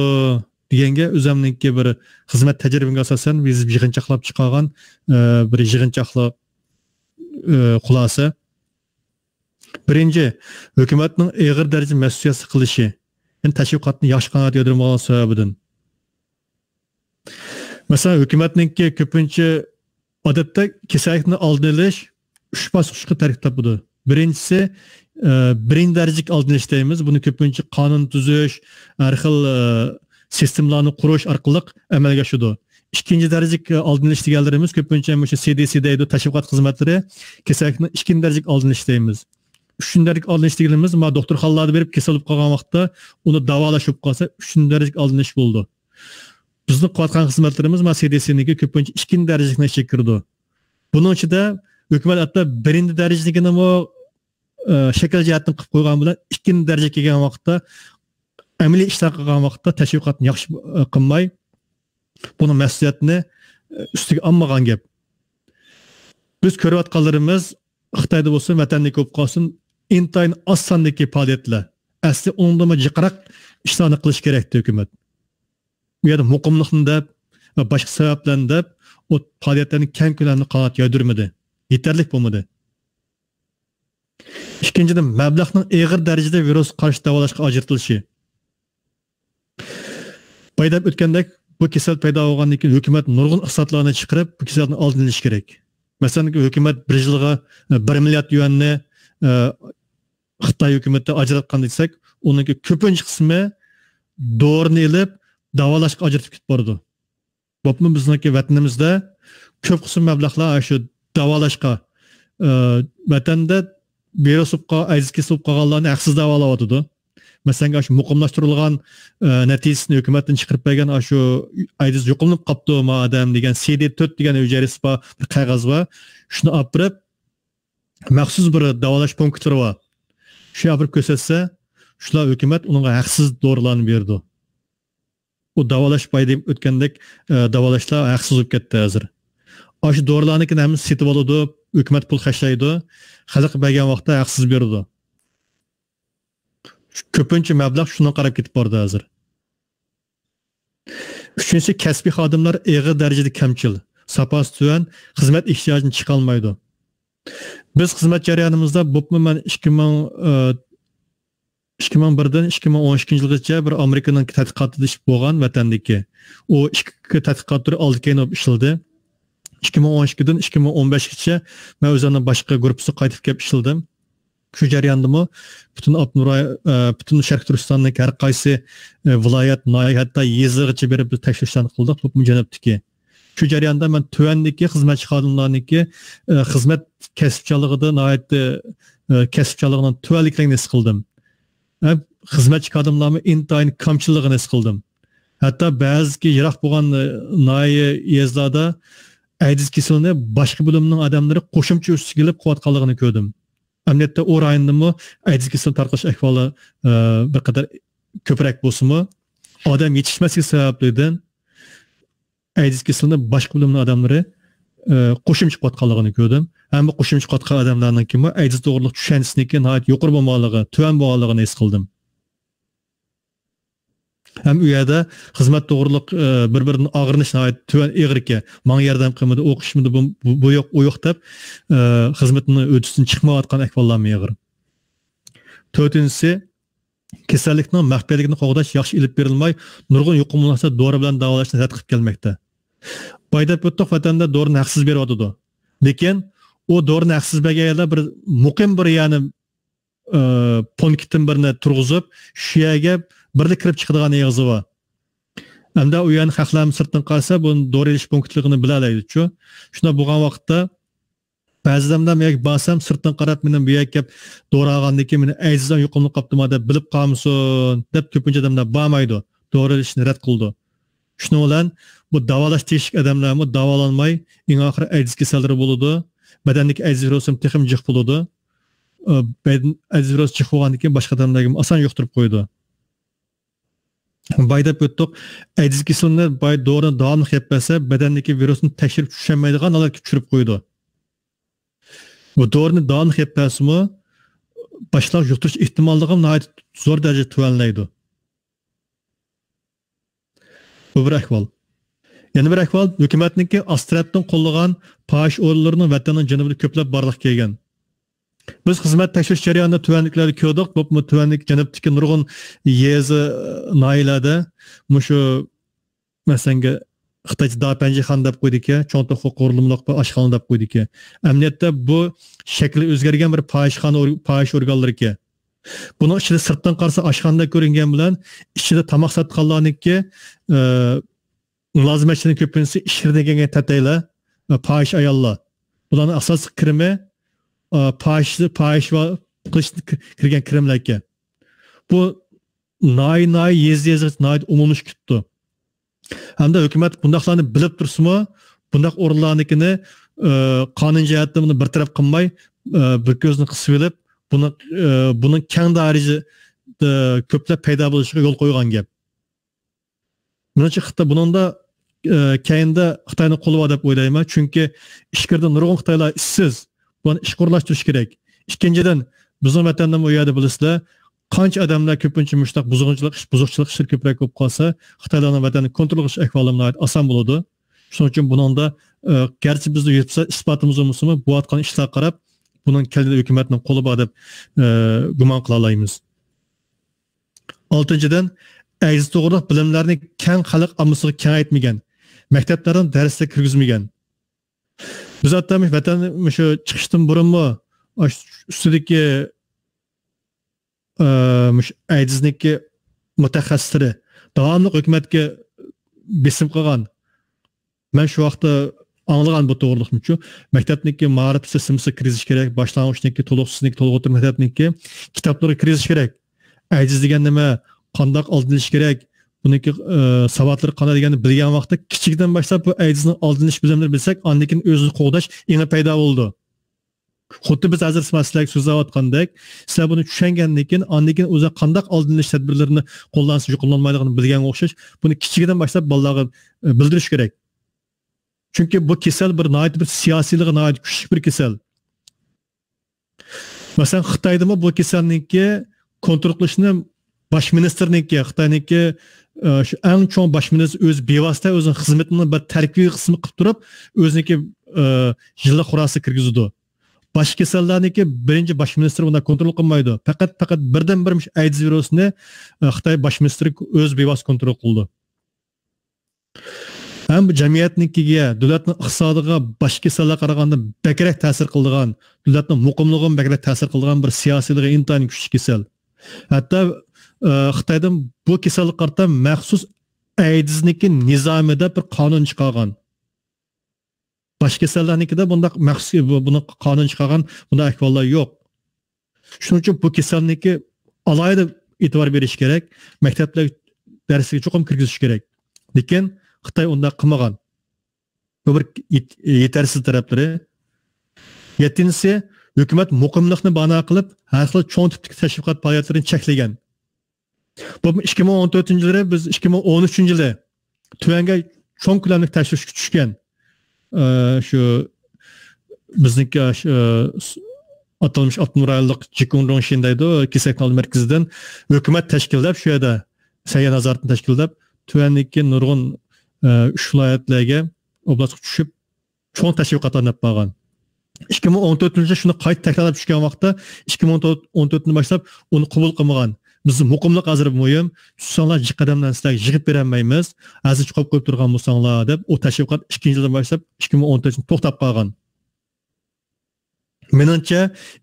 دېگەنگە ئۆزەمنىڭكى بىر خىزمەت تەجرىبەمگە ئاساسەن يىغىنچاقلاپ چىقارغان، ئە، بىر يىغىنچاقلىق، ئە، خۇلاسە. بىرىنچى، ھۆكۈمەتنىڭ ئېغىر دەرىجىدە مەسئۇلىيەتسىز قىلىشى، يەنى تەشۋىقاتنى ياخشى قانات يايدۇرمىغان سەۋەبىدىن. مەسىلەن، ھۆكۈمەتنىڭكى كۆپىنچە ئادەتتە كېسەللىكنى ئالدىنى ئېلىش ئۈچ باسقۇچقا تەركىب تاپىدۇ. بىرىنچىسى، ئە، بىرىنچى دەرىجىلىك ئالدىنى ئېلىش دەيمىز. بۇنى كۆپىنچە قانۇن تۈزۈش، ھەر خىل، ئە، سىستېمىلارنى قۇرۇش ئارقىلىق ئەمەلگە ئاشىدۇ. ئىككىنچى دەرىجىلىك ئالدىنى ئېلىش دېگەنلىرىمىز كۆپىنچە مۇشۇ سى دى سى دەيدۇ، تەشۋىقات خىزمەتلىرى، كېسەللىكنىڭ ئىككىنچى دەرىجىلىك ئالدىنى ئېلىش دەيمىز. ئۈچىنچى دەرىجىلىك ئالدىنى ئېلىش دېگىنىمىز، ما دوختۇرخانىلاردا بېرىپ كېسەل بولۇپ قالغان ۋاقىتتا ئۇنى داۋالاش بولۇپ قالسا، ئۈچىنچى دەرىجىلىك ئالدىنى ئېلىش بولىدۇ. بىزنىڭ قىلىۋاتقان خىزمەتلىرىمىز ما سى دى سىنىڭكى كۆپىنچە ئىككىنچى دەرىجىلىكنىڭ ئىچىگە كىرىدۇ. بۇنىڭ ئىچىدە ھۆكۈمەت ھەتتا بىرىنچى دەرىجىلىكىنىمۇ، ئە، شەكىل جەھەتتىن قىلىپ قويغان بىلەن، ئىككىنچى دەرىجىگە كەلگەن ۋاقىتتا، ئەمەلىي ئىشلار قىلغان ۋاقىتتا تەشۋىقاتنى ياخشى، ئە، قىلماي، بۇنىڭ مەسئۇلىيەتنى، ئە، ئۈستىگە ئالمىغان گەپ. بىز كۆرۈۋاتقانلىرىمىز، خىتايدا بولسۇن، ۋەتەندىكى بولۇپ قالسۇن، ئىنتايىن ئاز ساندىكى پائالىيەتلەر. ئەسلى ئۇنىڭدىنمۇ جىقراق ئىشلارنى قىلىش كېرەكتى ھۆكۈمەت. ئۇ يەردە مۇقىملىقنى دەپ ۋە باشقا سەۋەبلەرنى دەپ، ئۇ پائالىيەتلەرنى كەڭ كۆلەمدە قانات يايدۇرمىدى. يېتەرلىك بولمىدى. ئىككىنچىدىن، مەبلەغنىڭ ئېغىر دەرىجىدە ۋىرۇسقا قارشى داۋالاشقا ئاجرىتىلىشى. بايا دەپ ئۆتكەندەك، بۇ كېسەل پەيدا بولغاندىن كېيىن ھۆكۈمەت نۇرغۇن ئىقتىسادلارنى چىقىرىپ، بۇ كېسەلدىن ئالدىنى ئېلىش كېرەك. مەسىلەن، ھۆكۈمەت بىر يىلغا، ئە، بىر مىليارد يۈەننى، ئە، خىتاي ھۆكۈمىتى ئاجراتقان دېسەك، ئۇنىڭكى كۆپىنچە قىسمى دورىنى ئېلىپ، داۋالاشقا ئاجرىتىپ كېتىپ بارىدۇ. بولۇپمۇ بىزنىڭكى ۋەتىنىمىزدە كۆپ قىسىم مەبلەغلەر شۇ داۋالاشقا، ئە، ۋەتەندە ۋىرۇس بولۇپ قال-، ئەيدىز كېسىلى بولۇپ قالغانلارنى ھەقسىز داۋالاۋاتىدۇ. مەسىلەن، شۇ مۇقىملاشتۇرۇلغان، ئە، نەتىجىسىنى ھۆكۈمەتتىن چىقىرىپ بەرگەن، شۇ ئەيدىز يۇقۇملىنىپ قاپتۇ ما ئادەم دېگەن سى دى تۆت دېگەن ھۈجەيرىسى بار بىر قەغەز بار. شۇنى ئاپىرىپ، مەخسۇس بىر داۋالاش پونكىتلىرى بار. شۇ ئاپىرىپ كۆرسەتسە، شۇلار ھۆكۈمەت ئۇنىڭغا ھەقسىز دورىلارنى بېرىدۇ. ئۇ داۋالاش بايا دەپ ئۆتكەندەك، ئە، داۋالاشلار ھەقسىز بولۇپ كەتتى ھازىر. ئاشۇ دورىلارنىڭكىنى ھەممىسى سېتىۋالىدۇ، ھۆكۈمەت پۇل خەجلەيدۇ، خەلققە بەرگەن ۋاقىتتا ھەقسىز بېرىدۇ. كۆپىنچە مەبلەغ شۇنىڭغا قاراپ كېتىپ بارىدۇ ھازىر. ئۈچىنچىسى، كەسپىي خادىملار ئېغىر دەرىجىدە كەمچىل، ساپاسى تۆۋەن، خىزمەت ئېھتىياجىنى چىقالمايدۇ. بىز خىزمەت جەريانىمىزدا، بولۇپمۇ مەن ئىككى مىڭ، ئە، ئىككى مىڭ بىردىن ئىككى مىڭ ئون ئىككىنچى يىلغىچە بىر ئامېرىكىنىڭ تەتقىقاتىدا ئىش بولغان ۋەتەندىكى. ئۇ ئىككى تەتقىقات تۈرى ئالدى كەينى بولۇپ ئىشلىدى. ئىككى مىڭ ئون ئىككىدىن ئىككى مىڭ ئون بەشكىچە مەن ئۆزۈمنىڭ باشقا گۇرۇپپىسىغا قايتىپ كېلىپ ئىشلىدىم. شۇ جەرياندىمۇ پۈتۈن ئاپتونوم راي-، ئە، پۈتۈن شەرقىي تۈركىستاندىكى ھەر قايسى، ئە، ۋىلايەت، ناھىيە، ھەتتا يېزىغىچە بېرىپ بىز تەكشۈرۈشلەرنى قىلدۇق، بۇ جەنۇبتىكى. شۇ جەرياندا مەن تۆۋەندىكى خىزمەتچى خادىملارنىڭكى، ئە، خىزمەت كەسىپچانلىقىدا ناھايىتى، ئە، كەسىپچانلىقىنىڭ تۆۋەنلىكلىرىنى ھېس قىلدىم. ھەم خىزمەتچى خادىملارمۇ ئىنتايىن كامچىللىقىنى ھېس قىلدىم. ھەتتا بەزىدىكى يىراق بولغان، ئە، ناھىيە، يېزىلاردا ئەيدىز كېسىلىنى باشقا بۆلۈمنىڭ ئادەملىرى قوشۇمچە ئۈستىگە ئېلىپ قىلىۋاتقانلىقىنى كۆردۈم. ئەمەلىيەتتە ئۇ رايوندىمۇ ئەيدىز كېسىلى تارقىلىش ئەھۋالى، ئە، بىر قەدەر كۆپرەك بولسىمۇ، ئادەم يېتىشمەسلىكى سەۋەبلىدىن ئەيدىز كېسىلىنى باشقا بۆلۈمنىڭ ئادەملىرى، ئە، قوشۇمچە قىلىۋاتقانلىقىنى كۆردۈم. ھەم بۇ قوشۇمچە قىلىۋاتقان ئادەملەرنىڭكىمۇ ئەيدىز توغرۇلۇق چۈشەنچىسىنىڭكى ناھايىتى يۇقىرى بولمىغانلىقى، تۆۋەن بولغانلىقىنى ھېس قىلدىم. ھەم ئۇ يەردە خىزمەت توغرۇلۇق، ئە، بىر-بىرىدىن ئاغرىنىش ناھايىتى تۆۋەن، ئېغىر ئىكەن. ماڭا ياردەم قىلمىدى، ئۇ قىلمىدى، بۇ، بۇ، بۇ يوق، ئۇ يوق دەپ، ئە، خىزمىتىنىڭ ھۆددىسىدىن چىقمايۋاتقان ئەھۋاللارمۇ ئېغىر. تۆتىنچىسى، كېسەللىكنىڭ مەخپىيلىكىنى قوغداش ياخشى ئېلىپ بېرىلماي، نۇرغۇن يۇقۇملانغانلار دورا بىلەن داۋالاشنى رەت قىلىپ كەلمەكتە. بايا دەپ ئۆتتۇق، ۋەتەندە دورىنى ھەقسىز بېرىۋاتىدۇ. لېكىن ئۇ دورىنى ھەقسىز بەرگەن يەردە بىر مۇقىم بىر، يەنى، ئى، پونكىتتىن بىرنى تۇرغۇزۇپ، شۇ يەرگە بىرلا كىرىپ چىقىدىغان ئېغىزى بار. ئەمدى ئۇ يەرنى خەقلەرمۇ سىرتتىن قارىسا، بۇ دورا ئېلىش پونكىتلىقىنى بىلەلەيدىچۇ. شۇنداق بولغان ۋاقىتتا، بەزى ئادەملەر ياكى بارسام، سىرتتىن قاراپ، مېنى بۇ يەرگە كەپ دورا ئالغاندىن كېيىن مېنى ئەيدىزدىن يۇقۇملىنىپ قاپتىما دەپ بىلىپ قالمىسۇن دەپ، كۆپىنچە ئادەملەر بارمايدۇ. دورا ئېلىشنى رەت قىلىدۇ. شۇنىڭ بىلەن بۇ داۋالاش تېگىشلىك ئادەملەرمۇ داۋالانماي، ئەڭ ئاخىرى ئەيدىز كېسەللىرى بولىدۇ. بەدەندىكى ئەيدىز ۋىرۇسىمۇ تېخىمۇ جىق بولىدۇ. ئە، بەدەن ئەيدىز ۋىرۇسى جىق بولغاندىن كېيىن باشقا ئادەملەرگىمۇ ئاسان يۇقتۇرۇپ قويىدۇ. بايا دەپ ئۆتتۇق. ئەيدىز كېسىلىنى بايا دورىنى داۋاملىق يەپ بەرسە، بەدەندىكى ۋىرۇسنى تەكشۈرۈپ چۈشەنمەيدىغان ھالەتكە چۈشۈرۈپ قويىدۇ. بۇ دورىنى داۋاملىق يەپ بەرسىمۇ، باشقىلارغا يۇقتۇرۇش ئېھتىماللىقىمۇ ناھايىتى زور دەرىجىدە تۆۋەنلەيدۇ. بۇ بىر ئەھۋال. يەنە بىر ئەھۋال، ھۆكۈمەتنىڭكى ئاستىرەپتىن قوللىغان پاھىش ئورۇنلىرىنىڭ ۋەتەننىڭ جەنۇبىدا كۆپلەپ بارلىققا كەلگەن. بىز خىزمەت تەكشۈرۈش جەريانىدا تۆۋەندىكىلەرنى كۆردۇق. بولۇپمۇ تۆۋەندىكى جەنۇبتىكى نۇرغۇن يېزا، ناھىيەلەردە مۇشۇ، مەسىلەن، خىتايچە داپەنجىخانا دەپ قويدىكەن، چوڭ توخۇ قورۇلمىلىق بىر ئاشخانا دەپ قويدىكەن. ئەمەلىيەتتە بۇ شەكلى ئۆزگەرگەن بىر پاھىشخانا ئور-، پاھىش ئورگانلىرىكەن. بۇنىڭ ئىچىدە سىرتتىن قارىسا ئاشخانىدەك كۆرۈنگەن بىلەن ئىچىدە تاماق ساتقانلارنىڭكى، ئى، مۇلازىمەتچىلەرنىڭ كۆپىنچىسى ئىش يېرىدىن كەلگەن تەتەيلەر، پاھىش ئاياللار. بۇلارنىڭ ئاساسلىق كىرىمى پاھىش، پاھىش قىلىش كىرگەن كىرىملەركەن. بۇ ناھىيە، ناھىيە، يېزا، يېزىغىچە ناھايىتى ئومۇملىشىپ كېتىپتۇ. ھەمدە ھۆكۈمەت بۇنداقلارنى بىلىپ تۇرسىمۇ، بۇنداق ئورۇنلارنىڭكىنى، ئى، قانۇن جەھەتتىن بۇنى بىر تەرەپ قىلماي، ئى، بىر كۆزىنى قىسىۋېلىپ، بۇنى، ئى، بۇنىڭ كەڭ دائىرىدە، ئى، كۆپلەپ پەيدا بولۇشىغا يول قويغان گەپ. مېنىڭچە، خىتاي بۇنىڭدا، ئى، كەينىدە خىتاينىڭ قولى بار دەپ ئويلايمەن. چۈنكى ئىچكىرىدە نۇرغۇن خىتايلار ئىشسىز. بۇنى ئىشقا ئورۇنلاشتۇرۇش كېرەك. ئىككىنچىدىن، بىزنىڭ ۋەتەندىمۇ ئۇ يەردە بىلىسىلەر، قانچە ئادەملەر كۆپىنچە مۇشۇنداق بۇزغۇنچىلىق ئىش، بۇزۇقچىلىق ئىشلىرى كۆپرەك بولۇپ قالسا، خىتايلارنىڭ ۋەتەننى كونترول قىلىش ئەھۋالى ناھايىتى ئاسان بولىدۇ. شۇنىڭ ئۈچۈن بۇنىڭدا، ئى، گەرچە بىزدە يۈز پىرسەنت ئىسپاتىمىز بولمىسىمۇ، بولۇۋاتقان ئىشلارغا قاراپ، بۇنىڭ كەينىدە ھۆكۈمەتنىڭ قولى بار دەپ، ئى، گۇمان قىلالايمىز. ئالتىنچىدىن، ئەيدىز توغرىلىق بىلىملەرنى كەڭ خەلق ئاممىسىغا كېڭەيتمىگەن، مەكتەپلەرنىڭ دەرسلىرىگە كىرگۈزمىگەن. بىز ھەتتا مۇشۇ ۋەتەن، مۇشۇ چىقىشتىن بۇرۇنمۇ ئاشۇ ئۈستىدىكى، ئە، مۇشۇ ئەيدىزنىڭكى مۇتەخەسسىسلىرى داۋاملىق ھۆكۈمەتكە بېسىم قىلغان. مەن شۇ ۋاقىتتا ئاڭلىغان بۇ توغرىلىقنىچۇ. مەكتەپنىڭكى مائارىپ سىستېمىسىغا كىرگۈزۈش كېرەك، باشلانغۇچنىڭكى، تولۇقسىزنىڭكى، تولۇق ئوتتۇرا مەكتەپنىڭكى كىتابلىرىغا كىرگۈزۈش كېرەك. ئەيدىز دېگەن نېمە؟ قانداق ئالدىنى ئېلىش كېرەك؟ بۇنىڭكى، ئە، ساۋاتلىرى قانداق دېگەننى بىلگەن ۋاقىتتا كىچىكىدىن باشلاپ بۇ ئەيدىزنىڭ ئالدىنى ئېلىش بىلىملىرىنى بىلسەك، ئاندىن كېيىن ئۆزىنى قوغداش ئېڭى پەيدا بولىدۇ. خۇددى بىز ھازىر سىلەر سۆزلەۋاتقاندەك، سىلەر بۇنى چۈشەنگەندىن كېيىن، ئاندىن كېيىن ئۆزى قانداق ئالدىنى ئېلىش تەدبىرلىرىنى قوللانسا يۇقۇملانمايدىغىنىنى بىلگەنگە ئوخشاش، بۇنى كىچىكىدىن باشلاپ بالىلارغا، ئە، بىلدۈرۈش كېرەك. چۈنكى بۇ كېسەل بىر ناھايىتى بىر سىياسىيلىقى ناھايىتى كۈچلۈك بىر كېسەل. مەسىلەن، خىتايدىمۇ بۇ كېسەلنىڭكى كونترول قىلىشنى باش مىنىستىرنىڭكى، خىتاينىڭكى، ئە، شۇ ئەڭ چوڭ باش مىنىستىر ئۆزى بىۋاسىتە ئۆزىنىڭ خىزمىتىنى بىر تەركىبىي قىسمى قىلىپ تۇرۇپ، ئۆزىنىڭكى، ئە، يىللىق خۇلاسىسىنى كىرگۈزىدۇ. باشقا كېسەللەرنىكى بىرىنچى باش مىنىستىر ئۇنداق كونترول قىلمايدۇ. پەقەت، پەقەت بىردىنبىر مۇشۇ ئەيدىز ۋىرۇسىنى، ئە، خىتاي باش مىنىستىرى ئۆزى بىۋاسىتە كونترول قىلىدۇ. ھەم بۇ جەمئىيەتنىڭكىگە، دۆلەتنىڭ ئىقتىسادىغا باشقا كېسەللەرگە قارىغاندا بەكرەك تەسىر قىلىدىغان، دۆلەتنىڭ مۇقىملىقىغىمۇ بەكرەك تەسىر قىلىدىغان بىر سىياسىيلىقى ئىنتايىن كۈچلۈك كېسەل. ھەتتا، ئە، خىتايدىن بۇ كېسەلگە قارىتا مەخسۇس ئەيدىزنىڭكى نىزامى دەپ بىر قانۇن چىقارغان. باشقا كېسەللەرنىڭكىدە بۇنداق مەخسۇس، بۇ، بۇنى قانۇن چىقارغان بۇنداق ئەھۋاللار يوق. شۇنىڭ ئۈچۈن بۇ كېسەلنىڭكى ئالاھىدە ئېتىبار بېرىش كېرەك. مەكتەپلەر دەرسلىككە چوقۇم كىرگۈزۈش كېرەك. لېكىن خىتاي ئۇنداق قىلمىغان. بۇ بىر يېت-، يېتەرسىز تەرەپلىرى. يەتتىنچىسى، ھۆكۈمەت مۇقىملىقنى بانا قىلىپ، ھەر خىل چوڭ تىپتىكى تەشۋىقات پائالىيەتلىرىنى چەكلىگەن. بۇ ئىككى مىڭ ئون تۆتىنچى يىلى، بىز ئىككى مىڭ ئون ئۈچىنچى يىلى تۈەنگە چوڭ كۆلەملىك تەكشۈرۈشكە چۈشكەن. ئە، شۇ بىزنىڭكى، ئە، شۇ، ئە، ئاتالمىش ئاپتونوم رايونلۇق جىكۇڭرۇڭشىن دەيدۇ، كېسەللىك ئالدى مەركىزىدىن ھۆكۈمەت تەشكىللەپ، شۇ يەردە سەھىيە نازارىتىنى تەشكىللەپ، تۈەندىكى نۇرغۇن، ئە، ئۈچ ۋىلايەتلەرگە، ئوبلاستقا چۈشۈپ، چوڭ تەشۋىقات ئېلىپ بارغان. ئىككى مىڭ ئون تۆتىنچى يىلى شۇنى قايتا تەكرارلاپ چۈشكەن ۋاقىتتا، ئىككى مىڭ ئون تۆتىنچى يىلدىن باشلاپ ئۇنى قوبۇل قىلمىغان. بىز مۇقىملىق ھازىر مۇھىم. چۈشسەڭلار جىق قەدەمدىن سىلەرگە يىغىپ بېرەلمەيمىز. ھازىرچە قويۇپ، قويۇپ تۇرغان بولساڭلار دەپ، ئۇ تەشۋىقات ئىككىنچى يىلدىن باشلاپ ئىككى مىڭ ئون تۆتىنچى يىلى توختاپ قالغان. مېنىڭچە،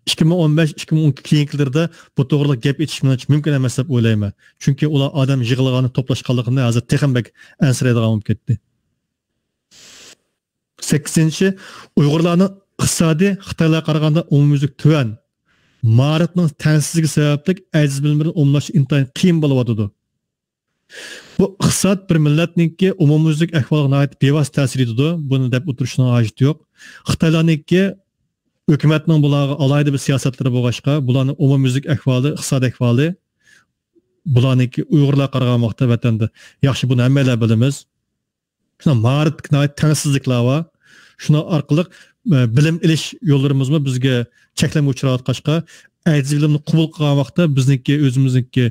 ئىككى مىڭ ئون بەش، ئىككى مىڭ ئون ئىككى كېيىنكىلىرىدە بۇ توغرىلىق گەپ ئېچىش مېنىڭچە مۇمكىن ئەمەس دەپ ئويلايمەن. چۈنكى ئۇلار ئادەم يىغىلغاندا، توپلاشقانلىقىنى ھازىر تېخىمۇ بەك ئەنسىرەيدىغان بولۇپ كەتتى. سەككىزىنچى، ئۇيغۇرلارنىڭ ئىقتىسادى خىتايلارغا قارىغاندا ئومۇميۈزلۈك تۆۋەن. مائارىپنىڭ تەڭسىزلىكى سەۋەبلىك ئەيدىز بىلىملىرىنى ئومۇملاشتۇرۇش ئىنتايىن قىيىن بولۇۋاتىدۇ. بۇ ئىقتىساد بىر مىللەتنىڭكى ئومۇميۈزلۈك ئەھۋالىغا ناھايىتى بىۋاسىتە تەسىرى يېتىدۇ. بۇنى دەپ ئولتۇرۇشنىڭ ھاجىتى يوق. خىتايلارنىڭكى ھۆكۈمەتنىڭ بۇلارغا ئالاھىدە بىر سىياسەتلىرى بولغاچقا، بۇلارنىڭ ئومۇميۈزلۈك ئەھۋالى، ئىقتىساد ئەھۋالى، بۇلارنىڭكى ئۇيغۇرلارغا قارىغان ۋاقىتتا ۋەتەندە ياخشى، بۇنى ھەممەيلەن بىلىمىز. شۇنداق مائارىپتىكى ناھايىتى تەڭسىزلىكلەر بار. شۇنىڭ ئارقىلىق، ئە، بىلىم ئېلىش يوللىرىمىزمۇ بىزگە چەكلىمىگە ئۇچراۋاتقاچقا، ئەيدىز بىلىمنى قوبۇل قىلغان ۋاقىتتا بىزنىڭكى، ئۆزىمىزنىڭكى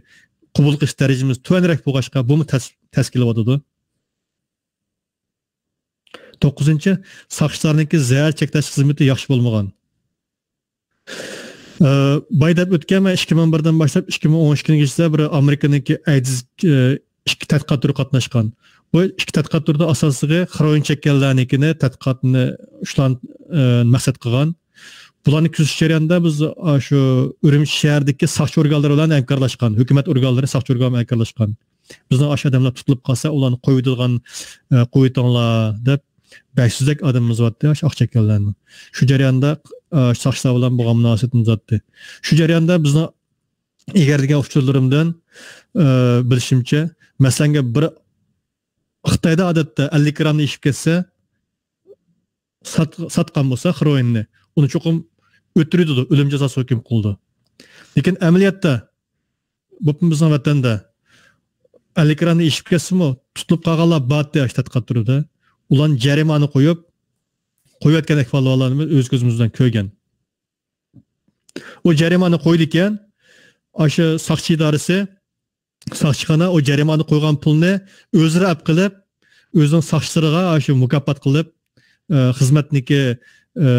قوبۇل قىلىش دەرىجىمىز تۆۋەنرەك بولغاچقا، بۇمۇ تەس-، تەس كېلىۋاتىدۇ. توققۇزىنچى، ساقچىلارنىڭكى زەھەر چەكلەش خىزمىتى ياخشى بولمىغان. ئە، بايا دەپ ئۆتكەن، مەن ئىككى مىڭ بىردىن باشلاپ ئىككى مىڭ ئون ئىككىنچى يىلىدا بىر ئامېرىكىنىڭكى ئەيدىز، ئە، ئىككى تەتقىقات تۈرى قاتناشقان. بۇ ئىككى تەتقىقات تۈرىدە ئاساسلىقى خېروئىن چەككەنلەرنىڭكىنى تەتقىقاتنى شۇلار، ئە، مەقسەت قىلغان. بۇلارنى كۆزىتىش جەريانىدا بىز، ئا، شۇ ئۈرۈمچى شەھىرىدىكى ساقچى ئورگانلىرى بىلەن ھەمكارلاشقان، ھۆكۈمەت ئورگانلىرى ساقچى ئورگانى بىلەن ھەمكارلاشقان. بىزنىڭ ئاشۇ ئادەملەر تۇتۇلۇپ قالسا، ئۇلارنى قويۇۋېتىدىغان، ئە، قويۇۋېتىڭلار دەپ، بەش يۈزدەك ئادىمىمىز بارتتى، ئاشۇ ئاق چەككەنلەرنىڭ. شۇ جەرياندا، ئە، ساقچىلار بىلەن بولغان مۇناسىۋىتىمىز بارتتى. شۇ جەرياندا بىزنىڭ ئىگىلىگەن ئۇچۇرلىرىمدىن، ئە، بىلىشىمچە، مەسىلەنگە، بىر خىتايدا ئادەتتە ئەللىك گرامنى ئېشىپ كەتسە، سات-، ساتقان بولسا خېروئىننى، ئۇنى چوقۇم ئۆلتۈرۈۋېتىدۇ، ئۆلۈم جازاسى ھۆكۈم قىلىدۇ. لېكىن ئەمەلىيەتتە، بولۇپمۇ بىزنىڭ ۋەتەندە ئەللىك گرامنى ئېشىپ كەتسىمۇ، تۇتۇلۇپ قالغانلار بارتتى ئاشۇ تەتقىقات تۈرىدە. ئۇلارنى جەرىمانە قويۇپ، قويۇۋەتكەن ئەھۋاللارنى بىز ئۆز كۆزىمىز بىلەن كۆرگەن. ئۇ جەرىمانە قويىدىكەن، ئاشۇ ساقچى ئىدارىسى، ساقچىخانا ئۇ جەرىمانە قويغان پۇلنى ئۆزلىرى ئەپ قىلىپ، ئۆزىنىڭ ساقچىلىرىغا ئاشۇ مۇكاپات قىلىپ، ئە، خىزمەتنىكى، ئە،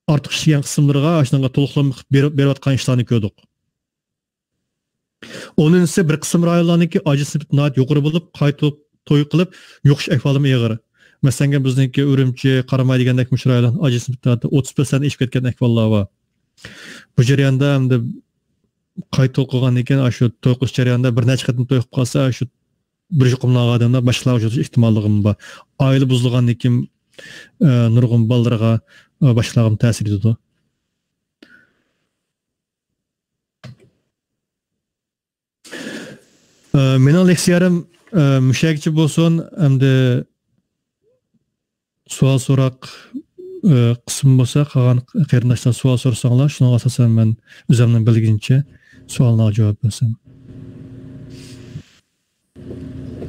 ئارتۇق ئىشلىگەن قىسىملىرىغا ئاشۇنىڭغا تولۇقلىما قىلىپ بېرىپ، بېرىۋاتقان ئىشلارنى كۆردۇق. ئونىنچىسى، بىر قىسىم رايونلارنىڭكى ئاجىز سىنىپى ناھايىتى يۇقىرى بولۇپ، قايتا توي قىلىپ يۇقۇش ئەھۋالىمۇ ئېغىر. مەسىلەن، بىزنىڭكى ئۈرۈمچى، قاراماي دېگەندەك مۇشۇ رايونلاردا ئاجىز سىنىپى ئوتتۇز پىرسەنت ئېشىپ كەتكەن ئەھۋاللار بار. بۇ جەرياندا ئەمدى قايتا توي قىلغاندىن كېيىن، ئاشۇ توي قىلىش جەريانىدا بىر نەچچە قېتىم توي قىلىپ قالسا، ئاشۇ بىر يۇقۇملانغان ئادەملەر باشقىلارغا يۇقۇش ئېھتىماللىقىمۇ بار. ئائىلە بۇزۇلغاندىن كېيىن، ئە، نۇرغۇن بالىلىرىغا، ئە، باشقىلارغىمۇ تەسىر يېتىدۇ. ئە، مېنىڭ لېكسىيەم، ئە، مۇشۇ يەرگىچە بولسۇن. ئەمدى سوئال سوراق، ئە، قىسمى بولسا، قالغان قېرىنداشلار سوئال سورىساڭلار، شۇنىڭغا ئاساسەن مەن ئۆزۈمنىڭ بىلگىنىچە سوئاللارغا جاۋاب بەرسەم.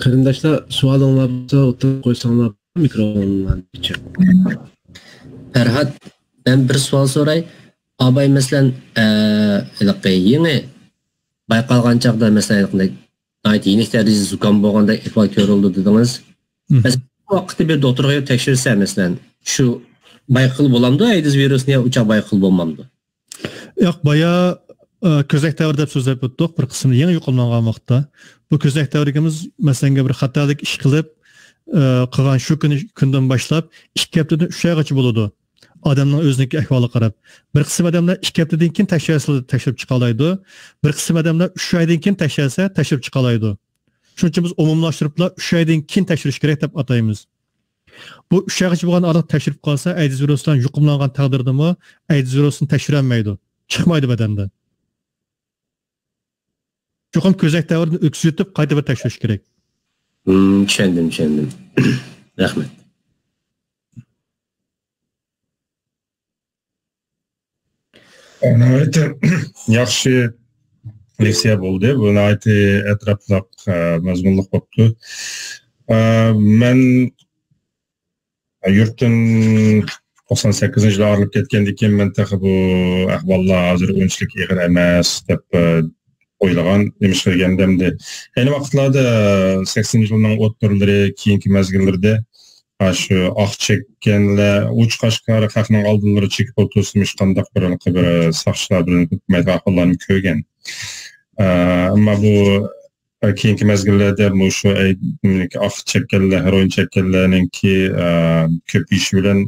قېرىنداشلار، سوئالىڭلار بولسا ئوتتۇرىغا قويساڭلار، مىكروفونلارنى ئېچىڭ. پەرھات، مەن بىر سوئال سوراي. ئاباي، مەسىلەن، ئە، ھېلىقى يېڭى بايقالغان چاغدا، مەسىلەن، ھېلىقىدەك ناھايىتى يېنىك دەرىجىدە زۇكام بولغاندەك ئەھۋال كۆرۈلدى دېدىڭىز. مم. مەسىلەن، بۇ ۋاقىتتا بىر دوختۇرغا تەكشۈرسە، مەسىلەن، شۇ بايقىغىلى بولامدۇ ئەيدىز ۋىرۇسىنى يا ئۇ چاغ بايقىغىلى بولمامدۇ؟ ياق، بايا، ئە، كۆزنەك دەۋرى دەپ سۆزلەپ ئۆتتۇق، بىر قىسىم يېڭى يۇقۇملانغان ۋاقىتتا. بۇ كۆزنەك دەۋرىگىمىز، مەسىلەنگە، بىر خاتالىق ئىش قىلىپ، ئە، قىلغان شۇ كۈنى، كۈندىن باشلاپ ئىككى ھەپتىدىن ئۈچ ئايغىچە بولىدۇ. ئادەمنىڭ ئۆزىنىڭكى ئەھۋالىغا قاراپ. بىر قىسىم ئادەملەر ئىككى ھەپتىدىن كېيىن تەكشۈرسىلا تەكشۈرۈپ چىقالايدۇ. بىر قىسىم ئادەملەر ئۈچ ئايدىن كېيىن تەكشۈرسە تەكشۈرۈپ چىقالايدۇ. شۇنىڭ ئۈچۈن بىز ئومۇملاشتۇرۇپلا ئۈچ ئايدىن كېيىن تەكشۈرۈش كېرەك دەپ ئاتايمىز. بۇ ئۈچ ئايغىچە بولغان ئارىلىق تەكشۈرۈپ قالسا، ئەيدىز ۋىرۇسى بىلەن يۇقۇملانغان تەقدىردىمۇ ئەيدىز ۋىرۇسىنى تەكشۈرەلمەيدۇ. چىقمايدۇ بەدەندىن. چوقۇم كۆزنەك دەۋرىدىن ئۆتكۈزۈۋېتىپ، قايتا بىر تەكشۈرۈش كېرەك. ھىم، چۈشەندىم، چۈشەندىم. رەھمەت. ناھايىتى ياخشى لېكسىيە بولدى. بۇ ناھايىتى ئەتراپلىق، ئە، مەزمۇنلۇق بوپتۇ. ئە، مەن يۇرتتىن توقسان سەككىزىنچى يىلى ئايرىلىپ كەتكەندىن كېيىن، مەن تېخى بۇ ئەھۋاللار ھازىر ئۇنچىلىك ئېغىر ئەمەس دەپ، ئە، ئويلىغان، نېمىشقا دېگەندە، ئەمدى ئەينى ۋاقىتلاردا سەكسىنىنچى يىلنىڭ ئوتتۇرىلىرى، كېيىنكى مەزگىللىرىدە ئاشۇ ئاق چەككەنلەر، ئوچۇق ئاشكارا خەقنىڭ ئالدىلىرى چېكىپ ئولتۇرسىمۇ، ھېچقانداق بىر، بىر ساقچىلار بىلەن ھۆكۈمەت ئەھۋاللارنى كۆرگەن. ئە، ئەمما بۇ كېيىنكى مەزگىللەردە مۇشۇ ئەي-، ئاق چەككەنلەر، ھېروئىن چەككەنلەرنىڭكى، ئە، كۆپىيىشى بىلەن،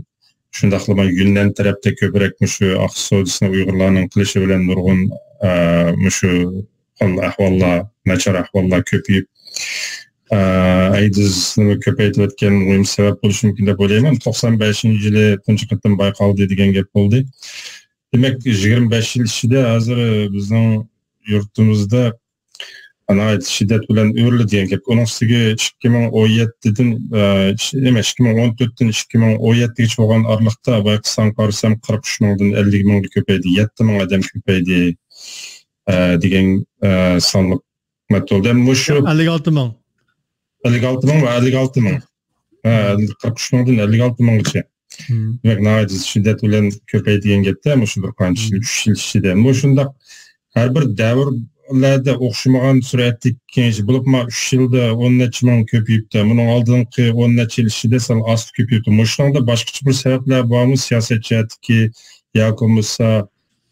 شۇنداقلا يۈننەن تەرەپتە كۆپرەك مۇشۇ ئاق سودىسىنى ئۇيغۇرلارنىڭ قىلىشى بىلەن نۇرغۇن، ئە، مۇشۇ خىل ئەھۋاللار، ناچار ئەھۋاللار كۆپىيىپ، ئە، ئەيدىزنىمۇ كۆپەيتىۋەتكەن مۇھىم سەۋەب بولۇشى مۇمكىن دەپ ئويلايمەن. توقسان بەشىنچى يىلى تۇنجى قېتىم بايقالدى دېگەن گەپ بولدى. دېمەك، يىگىرمە بەش يىل ئىچىدە ھازىر بىزنىڭ يۇرتىمىزدا ناھايىتى شىددەت بىلەن ئۆرلىدى دېگەن گەپ. ئۇنىڭ ئۈستىگە ئىككى مىڭ ئون يەتتىدىن، ئە، ئىش-، نېمە، ئىككى مىڭ ئون تۆتتىن ئىككى مىڭ ئون يەتتىگىچە بولغان ئارىلىقتا بايقىساڭ قارىسام، قىرىق ئۈچ مىڭدىن ئەللىك مىڭغا كۆپەيدى، يەتتە مىڭ ئادەم كۆپەيدى، ئە، دېگەن، ئە، سانلىق مەتبۇئات. مۇشۇ ئەللىك ئالتە مىڭ. ئەللىك ئالتە مىڭ ۋە ئەللىك ئالتە مىڭ. ھە، قىرىق ئۈچ مىڭدىن ئەللىك ئالتە مىڭغىچە. مم. دېمەك، ناھايىتى شىددەت بىلەن كۆپەيدى دېگەن گەپتە، مۇشۇ بىر قانچە يىل، مم، ئۈچ يىل ئىچىدە. مۇشۇنداق ھەر بىر دەۋرلەردە ئوخشىمىغان سۈرئەتتىكى كېڭىيىش، بولۇپمۇ ئۈچ يىلدا ئون نەچچە مىڭ كۆپىيىپتۇ. بۇنىڭ ئالدىنقى ئون نەچچە يىل ئىچىدە سەل ئاستا كۆپىيىپتۇ. مۇشۇنىڭدا باشقىچە بىر سەۋەبلەر بارمۇ؟ سىياسەت جەھەتتىكى ياكى بولمىسا،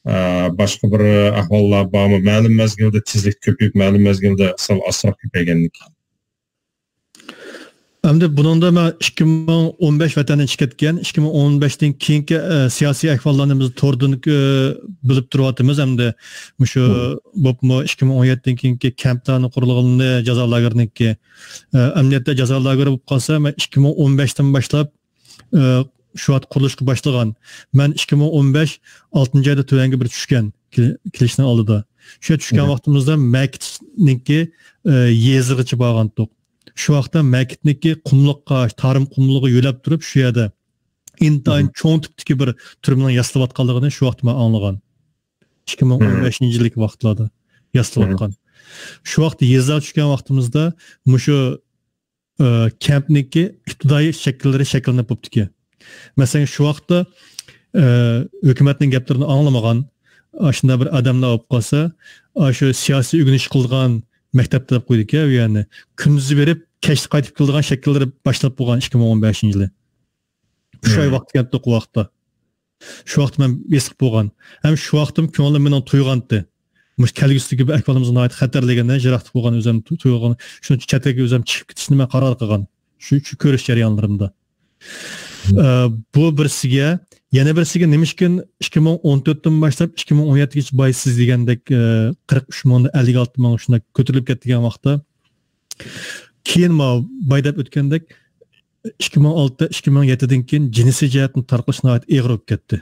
ئە، باشقا بىر ئەھۋاللار بارمۇ؟ مەلۇم مەزگىلدە تېزلىك كۆپىيىپ، مەلۇم مەزگىلدە سەل ئاستىراق كۆپەيگەنلىكى. ئەمدى بۇنىڭدا مەن ئىككى مىڭ ئون بەش ۋەتەندىن چىقىپ كەتكەن، ئىككى مىڭ ئون بەشتىن كېيىنكى، ئە، سىياسىي ئەھۋاللارنى بىز توردىن، ئە، بىلىپ تۇرۇۋاتىمىز. ئەمدى مۇشۇ بولۇپمۇ ئىككى مىڭ ئون يەتتىدىن كېيىنكى كەمپلەرنىڭ قۇرۇلغىنى، جازا لاگېرىنىڭكى، ئە، ئەمەلىيەتتە جازا لاگېرى بولۇپ قالسا، مەن ئىككى مىڭ ئون بەشتىن باشلاپ، ئە، شۇ ۋاقىت قۇرۇلۇشقا باشلىغان. مەن ئىككى مىڭ ئون بەش ئالتىنچى ئايدا تۆۋەنگە بىر چۈشكەن، كېلىشنىڭ ئالدىدا. شۇ چۈشكەن ۋاقتىمىزدا مەكىتنىڭكى، ئە، يېزىغىچە بارغانتۇق. شۇ ۋاقىتتا مەكىتنىڭكى قۇملۇققا، تارىم قۇملۇقىغا يۆلەپ تۇرۇپ، شۇ يەردە ئىنتايىن چوڭ تىپتىكى بىر تۈرمىنىڭ ياسىلىۋاتقانلىقىنى شۇ ۋاقىتتا مەن ئاڭلىغان. ئىككى مىڭ ئون بەشىنچى يىللىك ۋاقىتلاردا ياسىلىۋاتقان. شۇ ۋاقىتتا يېزىغا چۈشكەن ۋاقتىمىزدا مۇشۇ، ئە، كەمپنىڭكى ئىپتىدائىي شەكىللىرى شەكىللىنىپ بوپتىكەن. مەسىلەن، شۇ ۋاقىتتا، ئە، ھۆكۈمەتنىڭ گەپلىرىنى ئاڭلىمىغان، ئاشۇنداق بىر ئادەملەر بولۇپ قالسا، ئاشۇ سىياسىي ئۆگىنىش قىلىدىغان مەكتەپتە دەپ قويدىكەن ئۇ يەرنى. كۈندۈزى بېرىپ، كەچتە قايتىپ كېلىدىغان شەكىللىرى باشلاپ بولغان ئىككى مىڭ ئون بەشىنچى يىلى. ئۈچ ئاي ۋاقىت كەتتۇق ئۇ ۋاقىتتا. شۇ ۋاقىت مەن بېسىق بولغان. ھەم شۇ ۋاقىتتىم كۆڭلۈم مېنىڭ تويغانتى. مۇشۇ كەلگۈسىدىكى بۇ ئەھۋالىمىز ناھايىتى خەتەرلىكىنى، يىراقتا بولغان ئۆزۈم تو-، تويغان، شۇنچە چەت ئەلگە ئۆزۈم چىقىپ كېتىشنى مەن قارار قىلغان. شۇ، شۇ كۆرۈش جەريانلىرىمدا. ئە، بۇ بىرسىگە، يەنە بىرسىگە نېمىشكىن ئىككى مىڭ ئون تۆتتىن باشلاپ ئىككى مىڭ ئون يەتتىگىچە باي سىز دېگەندەك، ئە، قىرىق ئۈچ مىڭدىن ئەللىك ئالتە مىڭ شۇنداق كۆتۈرۈلۈپ كەتكەن ۋاقىتتا، كېيىن ماۋۇ باي دەپ ئۆتكەندەك، ئىككى مىڭ ئالتە، ئىككى مىڭ يەتتىدىن كېيىن جىنسىي جەھەتتىن تارقىلىش ناھايىتى ئېغىر بولۇپ كەتتى.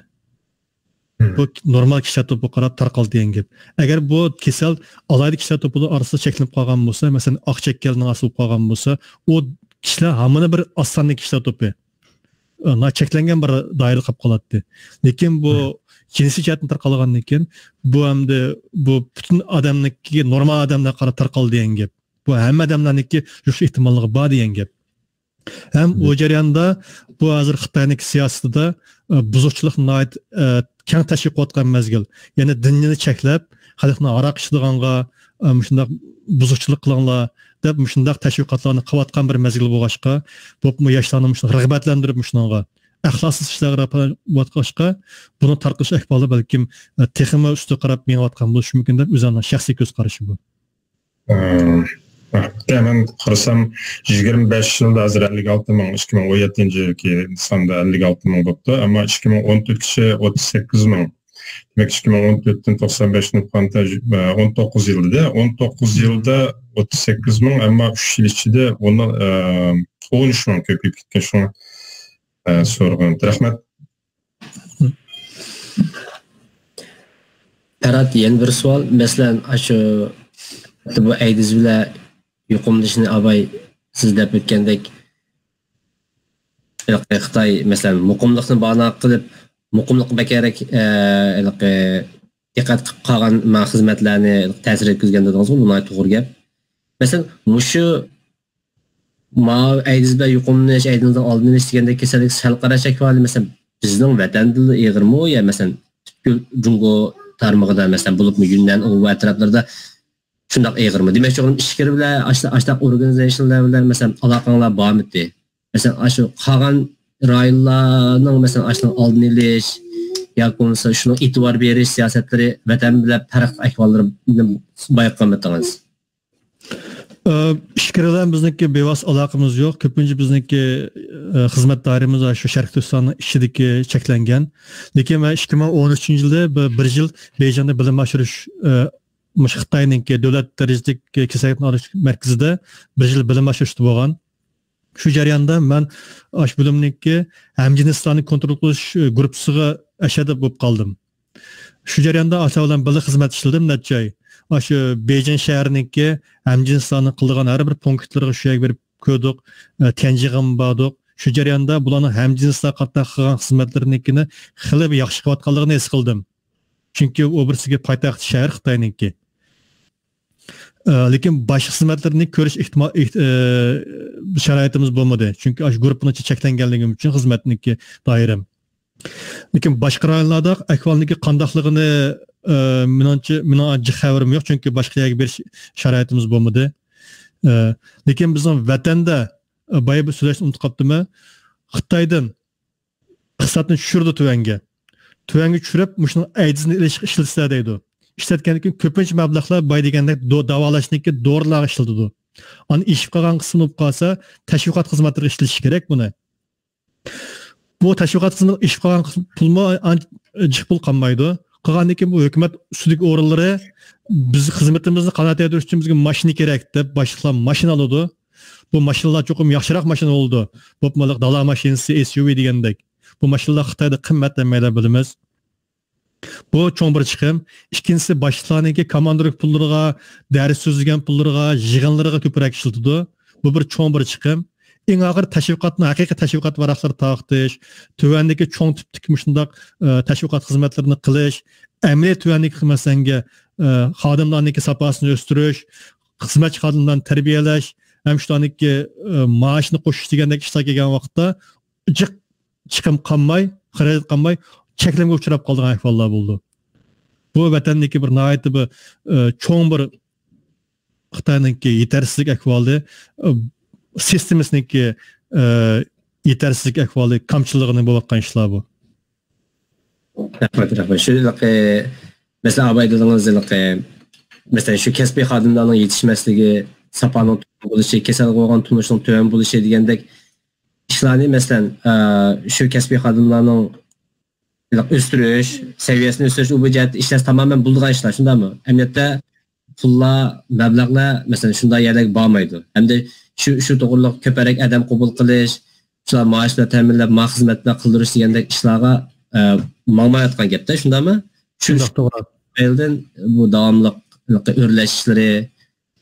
بۇ نورمال كىشىلەر توپىغا قاراپ تارقالدى دېگەن گەپ. ئەگەر بۇ كېسەل ئالاھىدە كىشىلەر توپىدا ئارىسىدا چەكلىنىپ قالغان بولسا، مەسىلەن، ئاق چەككەنلەرنىڭ ئارىسىدا بولۇپ قالغان بولسا، ئۇ كىشىلەر ھامىنى بىر ئاز سانلىق كىشىلەر توپى، ئە، ناھايىتى چەكلەنگەن بىر دائىرىدە قېلىپ قالاتتى. لېكىن بۇ جىنسىي جەھەتتىن تارقالغاندىن كېيىن، بۇ ئەمدى بۇ پۈتۈن ئادەمنىڭكى، نورمال ئادەملەرگە قاراپ تارقالدى دېگەن گەپ. بۇ ھەممە ئادەملەرنىڭكى يۇقۇش ئېھتىماللىقى بار دېگەن گەپ. ھەم ئۇ جەرياندا بۇ ھازىر خىتاينىڭكى سىياسىتىدە، ئە، بۇزۇقچىلىق ناھايىتى، ئە، كەڭ تەشۋىق قىلىۋاتقان مەزگىل. يەنى دىننى چەكلەپ، خەلقنى ھاراق ئىچىدىغانغا، ئە، مۇشۇنداق بۇزۇقچىلىق قىلىڭلار دەپ مۇشۇنداق تەشۋىقاتلارنى قىلىۋاتقان بىر مەزگىل بولغاچقا، بولۇپمۇ ياشلارنى مۇشۇنداق رىغبەتلەندۈرۈپ مۇشۇنىڭغا ئەخلاقسىز ئىشلارغا رىغبەتلەنگەچقە، بۇنىڭ تارقىلىش ئەھۋالى بەلكىم، ئە، تېخىمۇ ئۈستىگە قاراپ مېڭىۋاتقان بولۇشى مۇمكىن دەپ ئۆزۈمنىڭ شەخسىي كۆز قارىشى بۇ. ئىم، ھەقىقەتەن مەن قارىسام، يىگىرمە بەش يىلدا ھازىر ئەللىك ئالتە مىڭ، ئىككى مىڭ ئون يەتتىنچى يىلكى ساندا ئەللىك ئالتە مىڭ بوپتۇ، ئەمما ئىككى مىڭ ئون تۆتكىچە ئوتتۇز سەككىز مىڭ. دېمەك، ئىككى مىڭ ئون تۆتتىن توقسان بەشنى ئوقۇغاندا، ئون توققۇز يىلدا، ئون توققۇز يىلدا ئوتتۇز سەككىز مىڭ، ئەمما ئۈچ يىل ئىچىدە ئون، ئون ئۈچ مىڭ كۆپىيىپ كەتكەن. شۇڭا، ئە، سورىغان. رەھمەت. پەرھات، يەنە بىر سوئال. مەسىلەن، ئاشۇ بۇ ئەيدىز بىلەن يۇقۇملىنىشنى ئاباي سىز دەپ ئۆتكەندەك، خىتاي، مەسىلەن، مۇقىملىقنى باھانە قىلىپ، مۇقىملىققا بەكرەك، ئە، ھېلىقى دىققەت قىلىپ قالغان ما خىزمەتلەرنى تەسىر يەتكۈزگەن دېدىڭىزغۇ، بۇ ناھايىتى توغرا گەپ. مەسىلەن، مۇشۇ ماۋۇ ئەيدىز بىلەن يۇقۇملىنىش، ئەيدىزدىن ئالدىنى ئېلىش دېگەندەك كېسەللىك سەل قاراش ئەھۋالى، مەسىلەن، بىزنىڭ ۋەتەندىلا ئېغىرمۇ يا، مەسىلەن، پۈتكۈل جۇڭگو تارمىقىدا، مەسىلەن، بولۇپمۇ يۈننەن، ئۇ ئەتراپلىرىدا شۇنداق ئېغىرمۇ؟ دېمەكچى بولغىنىم، ئىچكىرى بىلەن ئاشۇنداق، ئاشۇنداق ئورگانىزېيشنلار بىلەن، مەسىلەن، ئالاقەڭلار بارمىدى؟ مەسىلەن، ئاشۇ قالغان رايونلارنىڭ، مەسىلەن، ئاشۇنىڭ ئالدىنى ئېلىش ياكى بولمىسا شۇنىڭ ئېتىبار بېرىش سىياسەتلىرى ۋەتەن بىلەن پەرق ئەھۋاللىرىنى بايقىمىدىڭىز؟ ئە، ئىچكىرى بىلەن بىزنىڭكى بىۋاسىتە ئالاقىمىز يوق. كۆپىنچە بىزنىڭكى، ئە، خىزمەت دائىرىمىز شۇ شەرقىي تۈركىستاننىڭ ئىچىدىكى چەكلەنگەن. لېكىن مەن ئىككى مىڭ ئون ئۈچىنچى يىلى بىر، بىر يىل بېيجىڭدا بىلىم ئاشۇرۇش، ئە، مۇشۇ خىتاينىڭكى دۆلەت دەرىجىلىك كېسەللىكنى ئاندىراش مەركىزىدە بىر يىل بىلىم ئاشۇرۇشتا بولغان. شۇ جەرياندا مەن ئاشۇ بۆلۈمنىڭكى ھەمجىنسلارنى كونترول قىلىش، ئە، گۇرۇپپىسىغا ئەشەدە بولۇپ قالدىم. شۇ جەرياندا ئاشۇلار بىلەن بىللە خىزمەت ئىشلىدىم نەچچە ئاي. ئاشۇ بېيجىڭ شەھىرىنىڭكى ھەمجىنسلارنىڭ قىلىدىغان ھەر بىر پونكىتلىرىغا شۇ يەرگە بېرىپ كۆردۇق. ئە، تيەنجىغىمۇ باردۇق. شۇ جەرياندا بۇلارنىڭ ھەمجىنسلار قاتارلىق قىلغان خىزمەتلىرىنىڭكىنى خېلى بىر ياخشى قىلىۋاتقانلىقىنى ھېس قىلدىم. چۈنكى ئۇ بىرسىگە پايتەخت شەھەر خىتاينىڭكى. ئە، لېكىن باشقا خىزمەتلىرىنى كۆرۈش ئېھتىما-، ئېھ-، ئە، شارائىتىمىز بولمىدى. چۈنكى ئاشۇ گۇرۇپپىنىڭ چەكلەنگەنلىكىم ئۈچۈن خىزمەتنىڭكى دائىرەم. لېكىن باشقا رايونلاردا ئەھۋالنىڭكى قانداقلىقىنى، ئە، مېنىڭچە، مېنىڭ ئانچە خەۋىرىم يوق، چۈنكى باشقا يەرگە بېرىش شارائىتىمىز بولمىدى. ئە، لېكىن بىزنىڭ ۋەتەندە، ئە، بايا بىر سۆزلەشنى ئۇنتۇپ قاپتىمەن. خىتايدىن ئىقتىسادنى چۈشۈرىدۇ تۆۋەنگە. تۆۋەنگە چۈشۈرۈپ، مۇشۇنىڭ ئەيدىزنى ئېلىشقا ئىشلىتىسىلەر دەيدۇ. ئىشلەتكەندىن كېيىن كۆپىنچە مەبلەغلەر باي دېگەندەك دو-، داۋالاشنىڭكى دورىلارغا ئىشلىتىدۇ. ئاندىن ئېشىپ قالغان قىسمى بولۇپ قالسا، تەشۋىقات خىزمەتلىرىگە ئىشلىتىش كېرەك بۇنى. بۇ تەشۋىقات خىزمىتىگە ئېشىپ قالغان قىسمى پۇلمۇ ئان-، جىق پۇل قالمايدۇ. قالغاندىن كېيىن بۇ ھۆكۈمەت ئۈستىدىكى ئورۇنلىرى بىز خىزمىتىمىزنى قانائەتلەندۈرۈش ئۈچۈن بىزگە ماشىنا كېرەك دەپ باشلىقلار ماشىنا ئالىدۇ. بۇ ماشىنىلار چوقۇم ياخشىراق ماشىنا بولىدۇ. بولۇپمۇ دالا ماشىنىسى، ئېس يۇ ۋى دېگەندەك. بۇ ماشىنىلار خىتايدا قىممەت، ھەممەيلەن بىلىمىز. بۇ چوڭ بىر چىقىم. ئىككىنچىسى، باشلىقلارنىڭكى كاماندىرلىق پۇللىرىغا، دەرس سۆزلىگەن پۇللىرىغا، يىغىنلىرىغا كۆپرەك ئىشلىتىدۇ. بۇ بىر چوڭ بىر چىقىم. ئەڭ ئاخىرى تەشۋىقاتنىڭ، ھەقىقىي تەشۋىقات ۋاراقلىرى تارقىتىش، تۆۋەندىكى چوڭ تىپتىكى مۇشۇنداق، ئە، تەشۋىقات خىزمەتلىرىنى قىلىش، ئەمەلىي تۆۋەندىكى مەسىلەنگە، ئە، خادىملارنىڭكى ساپاسىنى ئۆستۈرۈش، خىزمەتچى خادىملارنى تەربىيەلەش، ھەم شۇلارنىڭكى، ئە، مائاشىنى قوشۇش دېگەندەك ئىشلار كەلگەن ۋاقىتتا جىق چىقىم قالماي، خىراجەت قالماي، چەكلىمىگە ئۇچراپ قالىدىغان ئەھۋاللار بولىدۇ. بۇ ۋەتەندىكى بىر ناھايىتى بىر، ئە، چوڭ بىر خىتاينىڭكى يېتەرسىزلىك ئەھۋالى، ئە، سىستېمىسىنىڭكى، ئە، يېتەرسىزلىك ئەھۋالى، كامچىللىقىنى بولۇۋاتقان ئىشلار بۇ. رەھمەت، رەھمەت. شۇ ھېلىقى، مەسىلەن، ئاباي دېدىڭىز ھېلىقى، مەسىلەن، شۇ كەسپىي خادىملارنىڭ يېتىشمەسلىكى، ساپانىڭ تۆۋەن بولۇشى، كېسەلگە بولغان تونۇشنىڭ تۆۋەن بولۇشى دېگەندەك ئىشلارنى، مەسىلەن، ئە، شۇ كەسپىي خادىملارنىڭ ئۆستۈرۈش، سەۋىيەسىنى ئۆستۈرۈش، ئۇ بۇ جەھەتتە ئىشلەش تامامەن بولىدىغان ئىشلار، شۇنداقمۇ؟ ئەمەلىيەتتە پۇللار، مەبلەغلەر، مەسىلەن، شۇنداق يەرلەرگە بارمايدۇ. ھەمدە شۇ، شۇ توغرىلىق كۆپرەك ئادەم قوبۇل قىلىش، شۇلار مائاش بىلەن تەمىنلەپ، ما خىزمەت بىلەن قىلدۇرۇش دېگەندەك ئىشلارغا، ئە، ماڭمايۋاتقان گەپتە، شۇنداقمۇ؟ شۇ شۇنداق، توغرا. تۈپەيلىدىن بۇ داۋاملىق ئۆرلەش ئىشلىرى،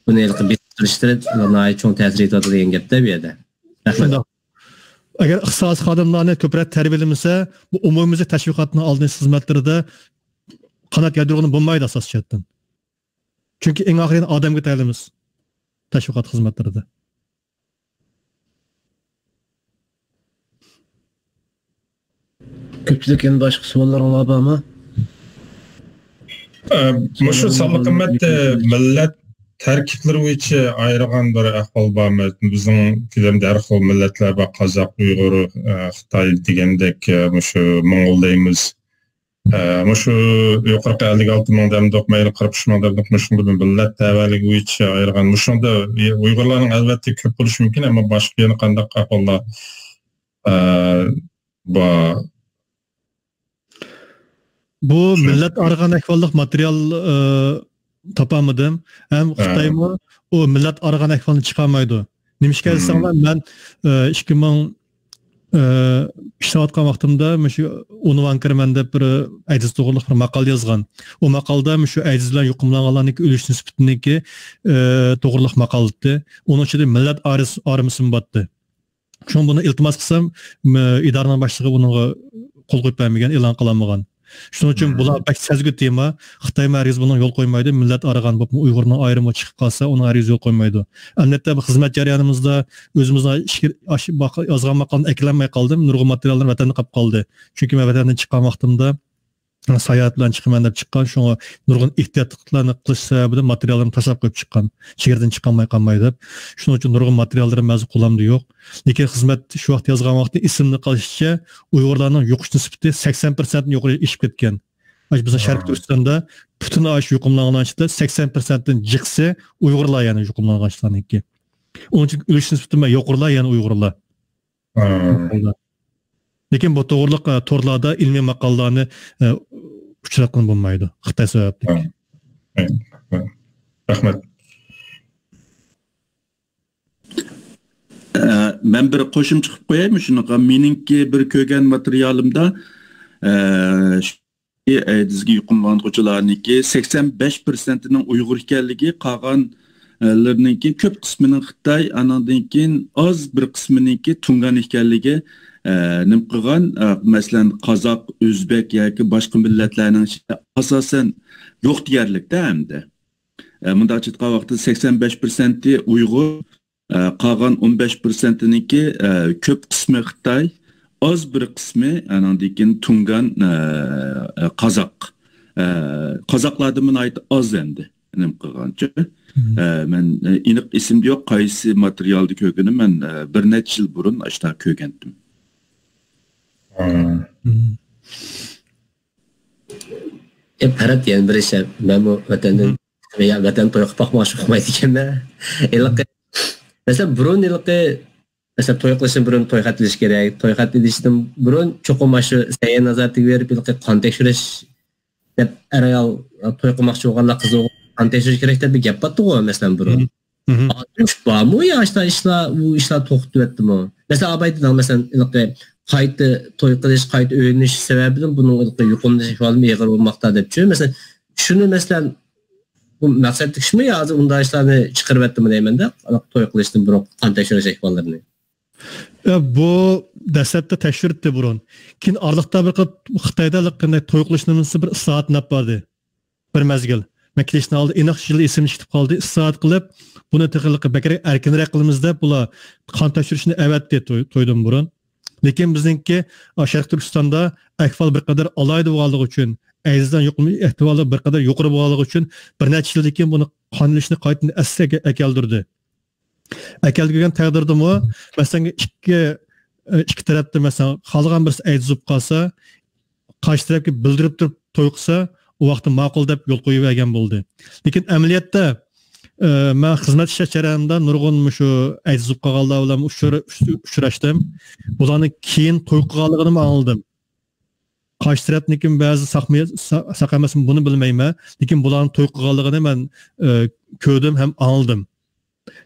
بۇنى ھېلىقى بېسىپ تۇرۇشلىرى ناھايىتى چوڭ تەسىر يېتىۋاتىدۇ دېگەن گەپتە بۇ يەردە. رەھمەت. شۇنداق. ئەگەر ئىختىساسىي خادىملارنى كۆپرەك تەربىيەلىمىسە، بۇ ئومۇميۈزلۈك تەشۋىقاتنى ئالدىنى خىزمەتلىرىدە قانات يايدۇرغىلى بولمايدۇ ئاساسىي جەھەتتىن. چۈنكى ئەڭ ئاخىرى ئادەمگە تايىنىمىز تەشۋىقات خىزمەتلىرىدە. كۆپچىلىك، يەنە باشقا سوئاللىرىڭلار بارمۇ؟ ئە، مۇشۇ سانلىق قىممەت، ئە، مىللەت تەركىبلىرى بويىچە ئايرىغان بىر ئەھۋال بارمۇ؟ بىزنىڭ كۆلەمدە ھەر خىل مىللەتلەر بار، قازاق، ئۇيغۇر، ئە، خىتاي دېگەندەك، ئە، مۇشۇ موڭغۇل دەيمىز. ئە، مۇشۇ يۇقىرىقى ئەللىك ئالتە مىڭ دەمدۇق، مەيلى قىرىق ئۈچ مىڭ دەمدۇق، مۇشۇنىڭدا بىر مىللەت تەۋەلىكى بويىچە ئايرىغان. مۇشۇنىڭدا ئۇيغۇرلارنىڭ ئەلۋەتتە كۆپ بولۇشى مۇمكىن، ئەمما باشقا يەنە قانداق ئەھۋاللار، ئە، بار؟ بۇ شۇ مىللەت ئارىغان ئەھۋاللىق ماتېرىيال، ئە، تاپالمىدىم. ھەم ھە. خىتايمۇ ئۇ مىللەت ئارىغان ئەھۋالنى چىقارمايدۇ. نېمىشقا مم. دېسەڭلار، مەن، ئە، ئىككى مىڭ، ئە، ئىشلەۋاتقان ۋاقتىمدا مۇشۇ ئۇنۋان كىرىمەن دەپ بىر ئەيدىز توغرىلىق بىر ماقالە يازغان. ئۇ ماقالىدا مۇشۇ ئەيدىز بىلەن يۇقۇملانغانلارنىڭكى ئۆلۈش نىسبىتىنىڭكى، ئە، توغرىلىق ماقالە ئىدى. ئۇنىڭ ئىچىدە مىللەت ئارىس-، ئارىمىسىمۇ باتتى. شۇڭا بۇنى ئىلتىماس قىلسام، م-، ئىدارىنىڭ باشلىقى بۇنىڭغا قول قويۇپ بەرمىگەن، ئېلان قىلالمىغان. شۇنىڭ ئۈچۈن مم. بۇلار بەك سەزگۈر تېما. خىتايمۇ ھەرگىز بۇنىڭغا يول قويمايدۇ. مىللەت ئارىغان بولۇپمۇ ئۇيغۇرنىڭ ئايرىمى چىقىپ قالسا، ئۇنىڭغا ھەرگىز يول قويمايدۇ. ئەلۋەتتە، بۇ خىزمەت جەريانىمىزدا ئۆزىمىزنىڭ ئىچكى-، ئاش-، باق-، يازغان ماقالىنى ئەكىلەلمەي قالدىم. نۇرغۇن ماتېرىياللىرىم ۋەتەندە قاپ قالدى. چۈنكى مەن ۋەتەندىن چىققان ۋاقتىمدا ساياھەت بىلەن چىقىمەن دەپ چىققان، شۇڭا نۇرغۇن ئېھتىياتلىقلارنى قىلىش سەۋەبىدىن ماتېرىياللىرىمنى تاشلاپ قويۇپ چىققان. چېگرىدىن چىقالماي قالماي دەپ. شۇنىڭ ئۈچۈن نۇرغۇن ماتېرىياللىرىم ھازىر قولۇمدا يوق. لېكىن خىزمەت شۇ ۋاقىت يازغان ۋاقتى ئېسىمدە قېلىشىچە، ئۇيغۇرلارنىڭ يوقىتىش نىسبىتى سەكسەن پىرسەنتتىن يۇقىرى ئېشىپ كەتكەن. مانا بىزنىڭ شەرقىي ھا. تۈركىستاندا پۈتۈن ئاشۇ يۇقۇملانغانلارنىڭ ئىچىدە سەكسەن پىرسەنتتىن جىقىسى ئۇيغۇرلار، يەنى يۇقۇملانغانلارنىڭكى. ئۇنىڭ ئۈچۈن ئۆلۈش نىسبىتى يۇقىرىلار، يەنى ئۇيغۇرلار. ھا. لېكىن بۇ توغرىلىق، ئە، تورلاردا ئىلمىي ماقالىلارنى، ئە، ئۇچراتقىلى بولمايدۇ، خىتاي سەۋەبلىك. ھا. ھا. رەھمەت. ئە، مەن بىر قوشۇمچە قىلىپ قوياي مۇشۇنىڭغا. مېنىڭكى بىر كۆرگەن ماتېرىيالىمدا، ئە، ئەيدىزگە يۇقۇملانغۇچىلارنىڭكى سەكسەن بەش پىرسەنتىنىڭ ئۇيغۇر ئىكەنلىكى، قالغانلىرىنىڭكى كۆپ قىسمىنىڭ خىتاي، ئانىڭدىن كېيىن ئاز بىر قىسمىنىڭكى تۇڭگان ئىكەنلىكى، ئە، نېمە قىلغان، ئە، مەسىلەن، قازاق، ئۆزبەك ياكى باشقا مىللەتلەرنىڭ ئىچىدە ئاساسەن يوق دېيەرلىكتە ئەمدى. ئە، مۇنداق ئېيتقان ۋاقىتتا سەكسەن بەش پىرسەنتى ئۇيغۇر، ئە، قالغان ئون بەش پىرسەنتىنىڭكى، ئە، كۆپ قىسمى خىتاي، ئاز بىر قىسمى، ئانىڭدىن كېيىن تۇڭگان، ئە، ئە، قازاق. ئە، قازاقلاردىنمۇ ناھايىتى ئاز ئەمدى، نېمە قىلغانچە. مم. ئە، مەن، ئە، ئېنىق ئېسىمدە يوق، قايسى ماتېرىيالدا كۆرگىنىم، مەن، ئە، بىر نەچچە يىل بۇرۇن ئاشۇنداق كۆرگەنتىم. مم. مم. ئە، پەرھات، يەنە بىر ئىش، مەنمۇ ۋەتەندىن، مم. يا، ۋەتەن تويىغا باقماقچى بولمايدىكەنمەن. ھېلىقى مەسىلەن، بۇرۇن ھېلىقى، مەسىلەن، توي قىلىشتىن بۇرۇن توي خەت ئېلىش كېرەك. توي خەت ئېلىشتىن بۇرۇن چوقۇم ئاشۇ سەھىيە نازارىتىگە بېرىپ، ھېلىقى قان تەكشۈرۈش دەپ، ئەر-ئايال توي قىلماقچى بولغانلار قىز ئوغۇل قان تەكشۈرۈش كېرەك دەپ بىر گەپ بارتتىغۇ، مەسىلەن، بۇرۇن. مم. مم. ھازىر شۇ بارمۇ يا ئاشۇنداق ئىشلار، ئۇ ئىشلار توختىۋەتتىمۇ؟ مەسىلەن، ئاباي دېدىڭ، مەسىلەن، ھېلىقى قايتا توي قىلىش، قايتا ئۆيلىنىش سەۋەبىدىن بۇنىڭ ھېلىقى يۇقۇملىنىش ئەھۋالىمۇ ئېغىر بولماقتا دەپچۇ. مەسىلەن، شۇنى، مەسىلەن، بۇ مەقسەتلىك ئىشمۇ يا ھازىر ئۇنداق ئىشلارنى چىقىرىۋەتتىمۇ دەيمەن-دە، توي قىلىشتىن بۇرۇن قان تەكشۈرۈش ئەھۋاللىرىنى؟ ئە، بۇ دەسلەپتە تەكشۈرتتى بۇرۇن. كېيىن ئارىلىقتا بىر قېتىم خىتايدا قانداق توي قىلىشنىڭ بىر ئىسلاھات نەپ باردى. بىر مەزگىل. مەن كېلىشنىڭ ئالدى ئېنىق يىلى ئېسىمدىن چىقىپ قالدى. ئىسلاھات قىلىپ، بۇنى تېخى بەكرەك ئەركىنرەك قىلىمىز دەپ، بۇلار قان تەكشۈرۈشنى ئەۋەتتى توي، تويدىن بۇرۇن. لېكىن بىزنىڭكى، ئا، شەرقىي تۈركىستاندا ئەھۋال بىر قەدەر ئالاھىدە بولغانلىقى ئۈچۈن، ئەيدىزدىن يۇقۇم ئەھۋالى بىر قەدەر يۇقىرى بولغانلىقى ئۈچۈن، بىر نەچچە يىلدىن كېيىن بۇنى قان ئېلىشنى قايتىدىن ئەسلىگە ئەكەلدۈردى. ئەكەلگەن تەقدىردىمۇ، مەسىلەن، ئىككى، ئىككى تەرەپتە، مەسىلەن، خالىغان بىرسى ئەيدىز بولۇپ قالسا، قارشى تەرەپكە بىلدۈرۈپ تۇرۇپ توي قىلسا، ئۇ ۋاقىتتا ماقۇل دەپ يول قويۇۋەرگەن بولدى. لېكىن ئەمەلىيەتتە، ئە، مەن خىزمەت ئىشلەش جەريانىمدا نۇرغۇن مۇشۇ ئەيدىز بولۇپ قالغانلار بىلەن ئۇچرا-، ئۇچراشتىم. بۇلارنىڭ كېيىن توي قىلغانلىقىنىمۇ ئاڭلىدىم. قارشى تەرەپنىڭكى بەزى ساقمۇ-، سا-، ساق ئەمەسمۇ، بۇنى بىلمەيمەن. لېكىن بۇلارنىڭ توي قىلغانلىقىنى مەن، ئە، كۆردۈم ھەم ئاڭلىدىم.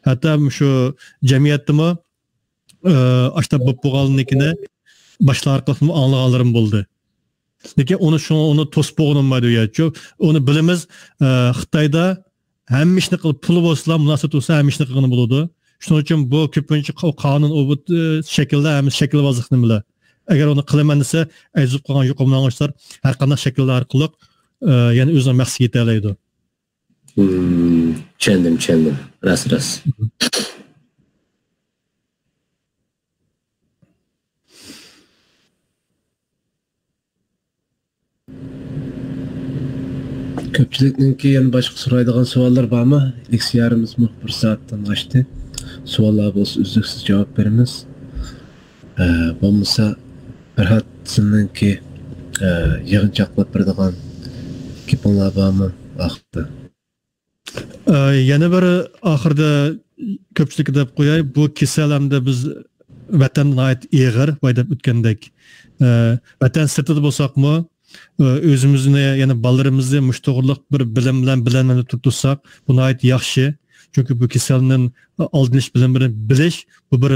ھەتتا مۇشۇ جەمئىيەتتىمۇ، ئە، ئاشتا بولۇپ بولغانلىكىنى باشقىلار ئارقىلىقمۇ ئاڭلىغانلىرىم بولدى. لېكىن ئۇنى شۇڭا ئۇنى توسۇپ بولغىلى بولمايدۇ يا. چۈ-، ئۇنى بىلىمىز، ئە، خىتايدا ھەممە ئىشنى قىلىپ، پۇلى بولسىلا، مۇناسىۋەت بولسا، ھەممە ئىشنى قىلغىلى بولىدۇ. شۇنىڭ ئۈچۈن بۇ كۆپىنچە قا-، قانۇن ئوبۇت، ئە، شەكىلدە، ھەممىسى شەكىلۋازلىق نېمىلەر. ئەگەر ئۇنى قىلىمەن دېسە، ئەيدىز بولۇپ قالغان يۇقۇملانغۇچىلار ھەر قانداق شەكىللەر ئارقىلىق، ئە، يەنە ئۆزىنىڭ مەقسىتىگە يېتەلەيدۇ. مم، چۈشەندىم، چۈشەندىم. راست، راست. كۆپچىلىكنىڭكى يەنە باشقا سورايدىغان سوئاللار بارمۇ؟ لېكسىيەمىزمۇ بىر سائەتتىن ئاشتى. سوئاللار بولسا ئۈزلۈكسىز جاۋاب بېرىمىز. ئە، بولمىسا، پەرھات، سىلىنىڭكى، ئە، يىغىنچاقلاپ بېرىدىغان گېپىڭلار بارمۇ ئاخىردا؟ ئە، يەنە بىر ئاخىردا كۆپچىلىككە دەپ قوياي، بۇ كېسەل ھەمدە بىز ۋەتەن ناھايىتى ئېغىر، بايا دەپ ئۆتكەندەك. ئە، ۋەتەن سىرتىدا بولساقمۇ، ئە، ئۆزىمىزنى، يەنە بالىلىرىمىزنى مۇشۇ توغرىلىق بىر بىلىم بىلەن بىلەملەندۈرۈپ تۇرساق، بۇ ناھايىتى ياخشى. چۈنكى بۇ كېسەلنىڭ ئالدىنى ئېلىش بىلىملىرىنى بىلىش، بۇ بىر،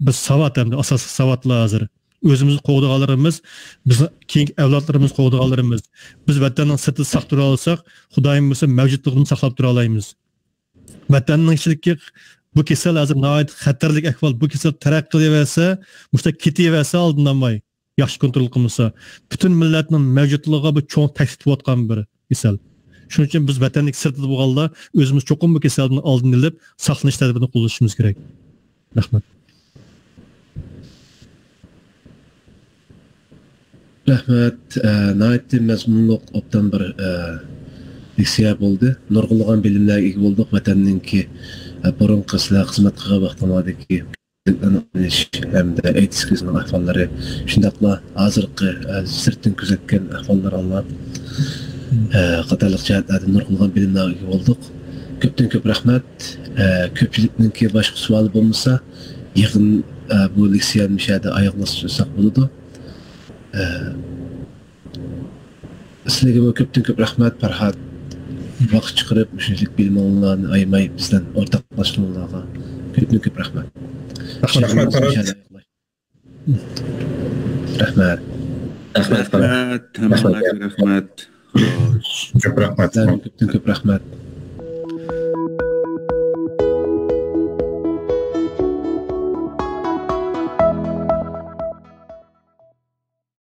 بىر ساۋات ھەمدە ئاساسلىق ساۋاتلار ھازىر. ئۆزىمىزنى قوغدىغانلىرىمىز، بىزنىڭ كېيىنكى ئەۋلادلىرىمىزنى قوغدىغانلىرىمىز. بىز ۋەتەننىڭ سىرتىدا ساق تۇرالىساق، خۇدايىم بۇيرۇسا مەۋجۇتلۇقىنى ساقلاپ تۇرالايمىز. ۋەتەننىڭ ئىچىدىكى بۇ كېسەل ھازىر ناھايىتى خەتەرلىك ئەھۋال. بۇ كېسەل تەرەققىي قىلىۋەرسە، مۇشۇنداق كېتىۋەرسە ئالدىنالماي، ياخشى كونترول قىلمىسا، پۈتۈن مىللەتنىڭ مەۋجۇتلۇقىغا بۇ چوڭ تەھدىت بولۇۋاتقان بىر كېسەل. شۇنىڭ ئۈچۈن بىز ۋەتەننىڭ سىرتىدا بولغانلار ئۆزىمىز چوقۇم بۇ كېسەلدىن ئالدىنى ئېلىپ، ساقلىنىش تەدبىرىنى قوللىشىمىز كېرەك. رەھمەت. رەھمەت. ئە، ناھايىتى مەزمۇنلۇق، ئوبدان بىر، ئە، لېكسىيە بولدى. نۇرغۇنلىغان بىلىملەرگە ئىگە بولدۇق. ۋەتەننىڭكى، ئە، بۇرۇنقى سىلەر خىزمەت قىلغان ۋاقتىڭلاردىكى ئېنىقلىنىش ھەمدە ئېيتىش كىرىزىسىنىڭ ئەھۋاللىرى، شۇنداقلا ھازىرقى، ئە، سىرتتىن كۆزەتكەن ئەھۋاللار ئاڭلاپ، ئە، قاتارلىق جەھەتلەردە نۇرغۇنلىغان بىلىملەرگە ئىگە بولدۇق. كۆپتىن كۆپ رەھمەت. ئە، كۆپچىلىكنىڭكى باشقا سوئالى بولمىسا، يىغىن، ئە، بۇ لېكسىيەنى مۇشۇ يەردە ئاياغلاشتۇرساق بولىدۇ. ئە، سىلەرگىمۇ كۆپتىن كۆپ رەھمەت، پەرھات. ۋاقىت چىقىرىپ، مۇشۇنچىلىك بىلىمىڭلارنى ئايىماي بىزدىن ئورتاقلاشقىنىڭلارغا كۆپتىن كۆپ رەھمەت. رەھمەت، پەرھات. رەھمەت. رەھمەت، ھەممىڭلارغا رەھمەت. خوش. كۆپ رەھمەت. سىلەرگە كۆپتىن كۆپ رەھمەت.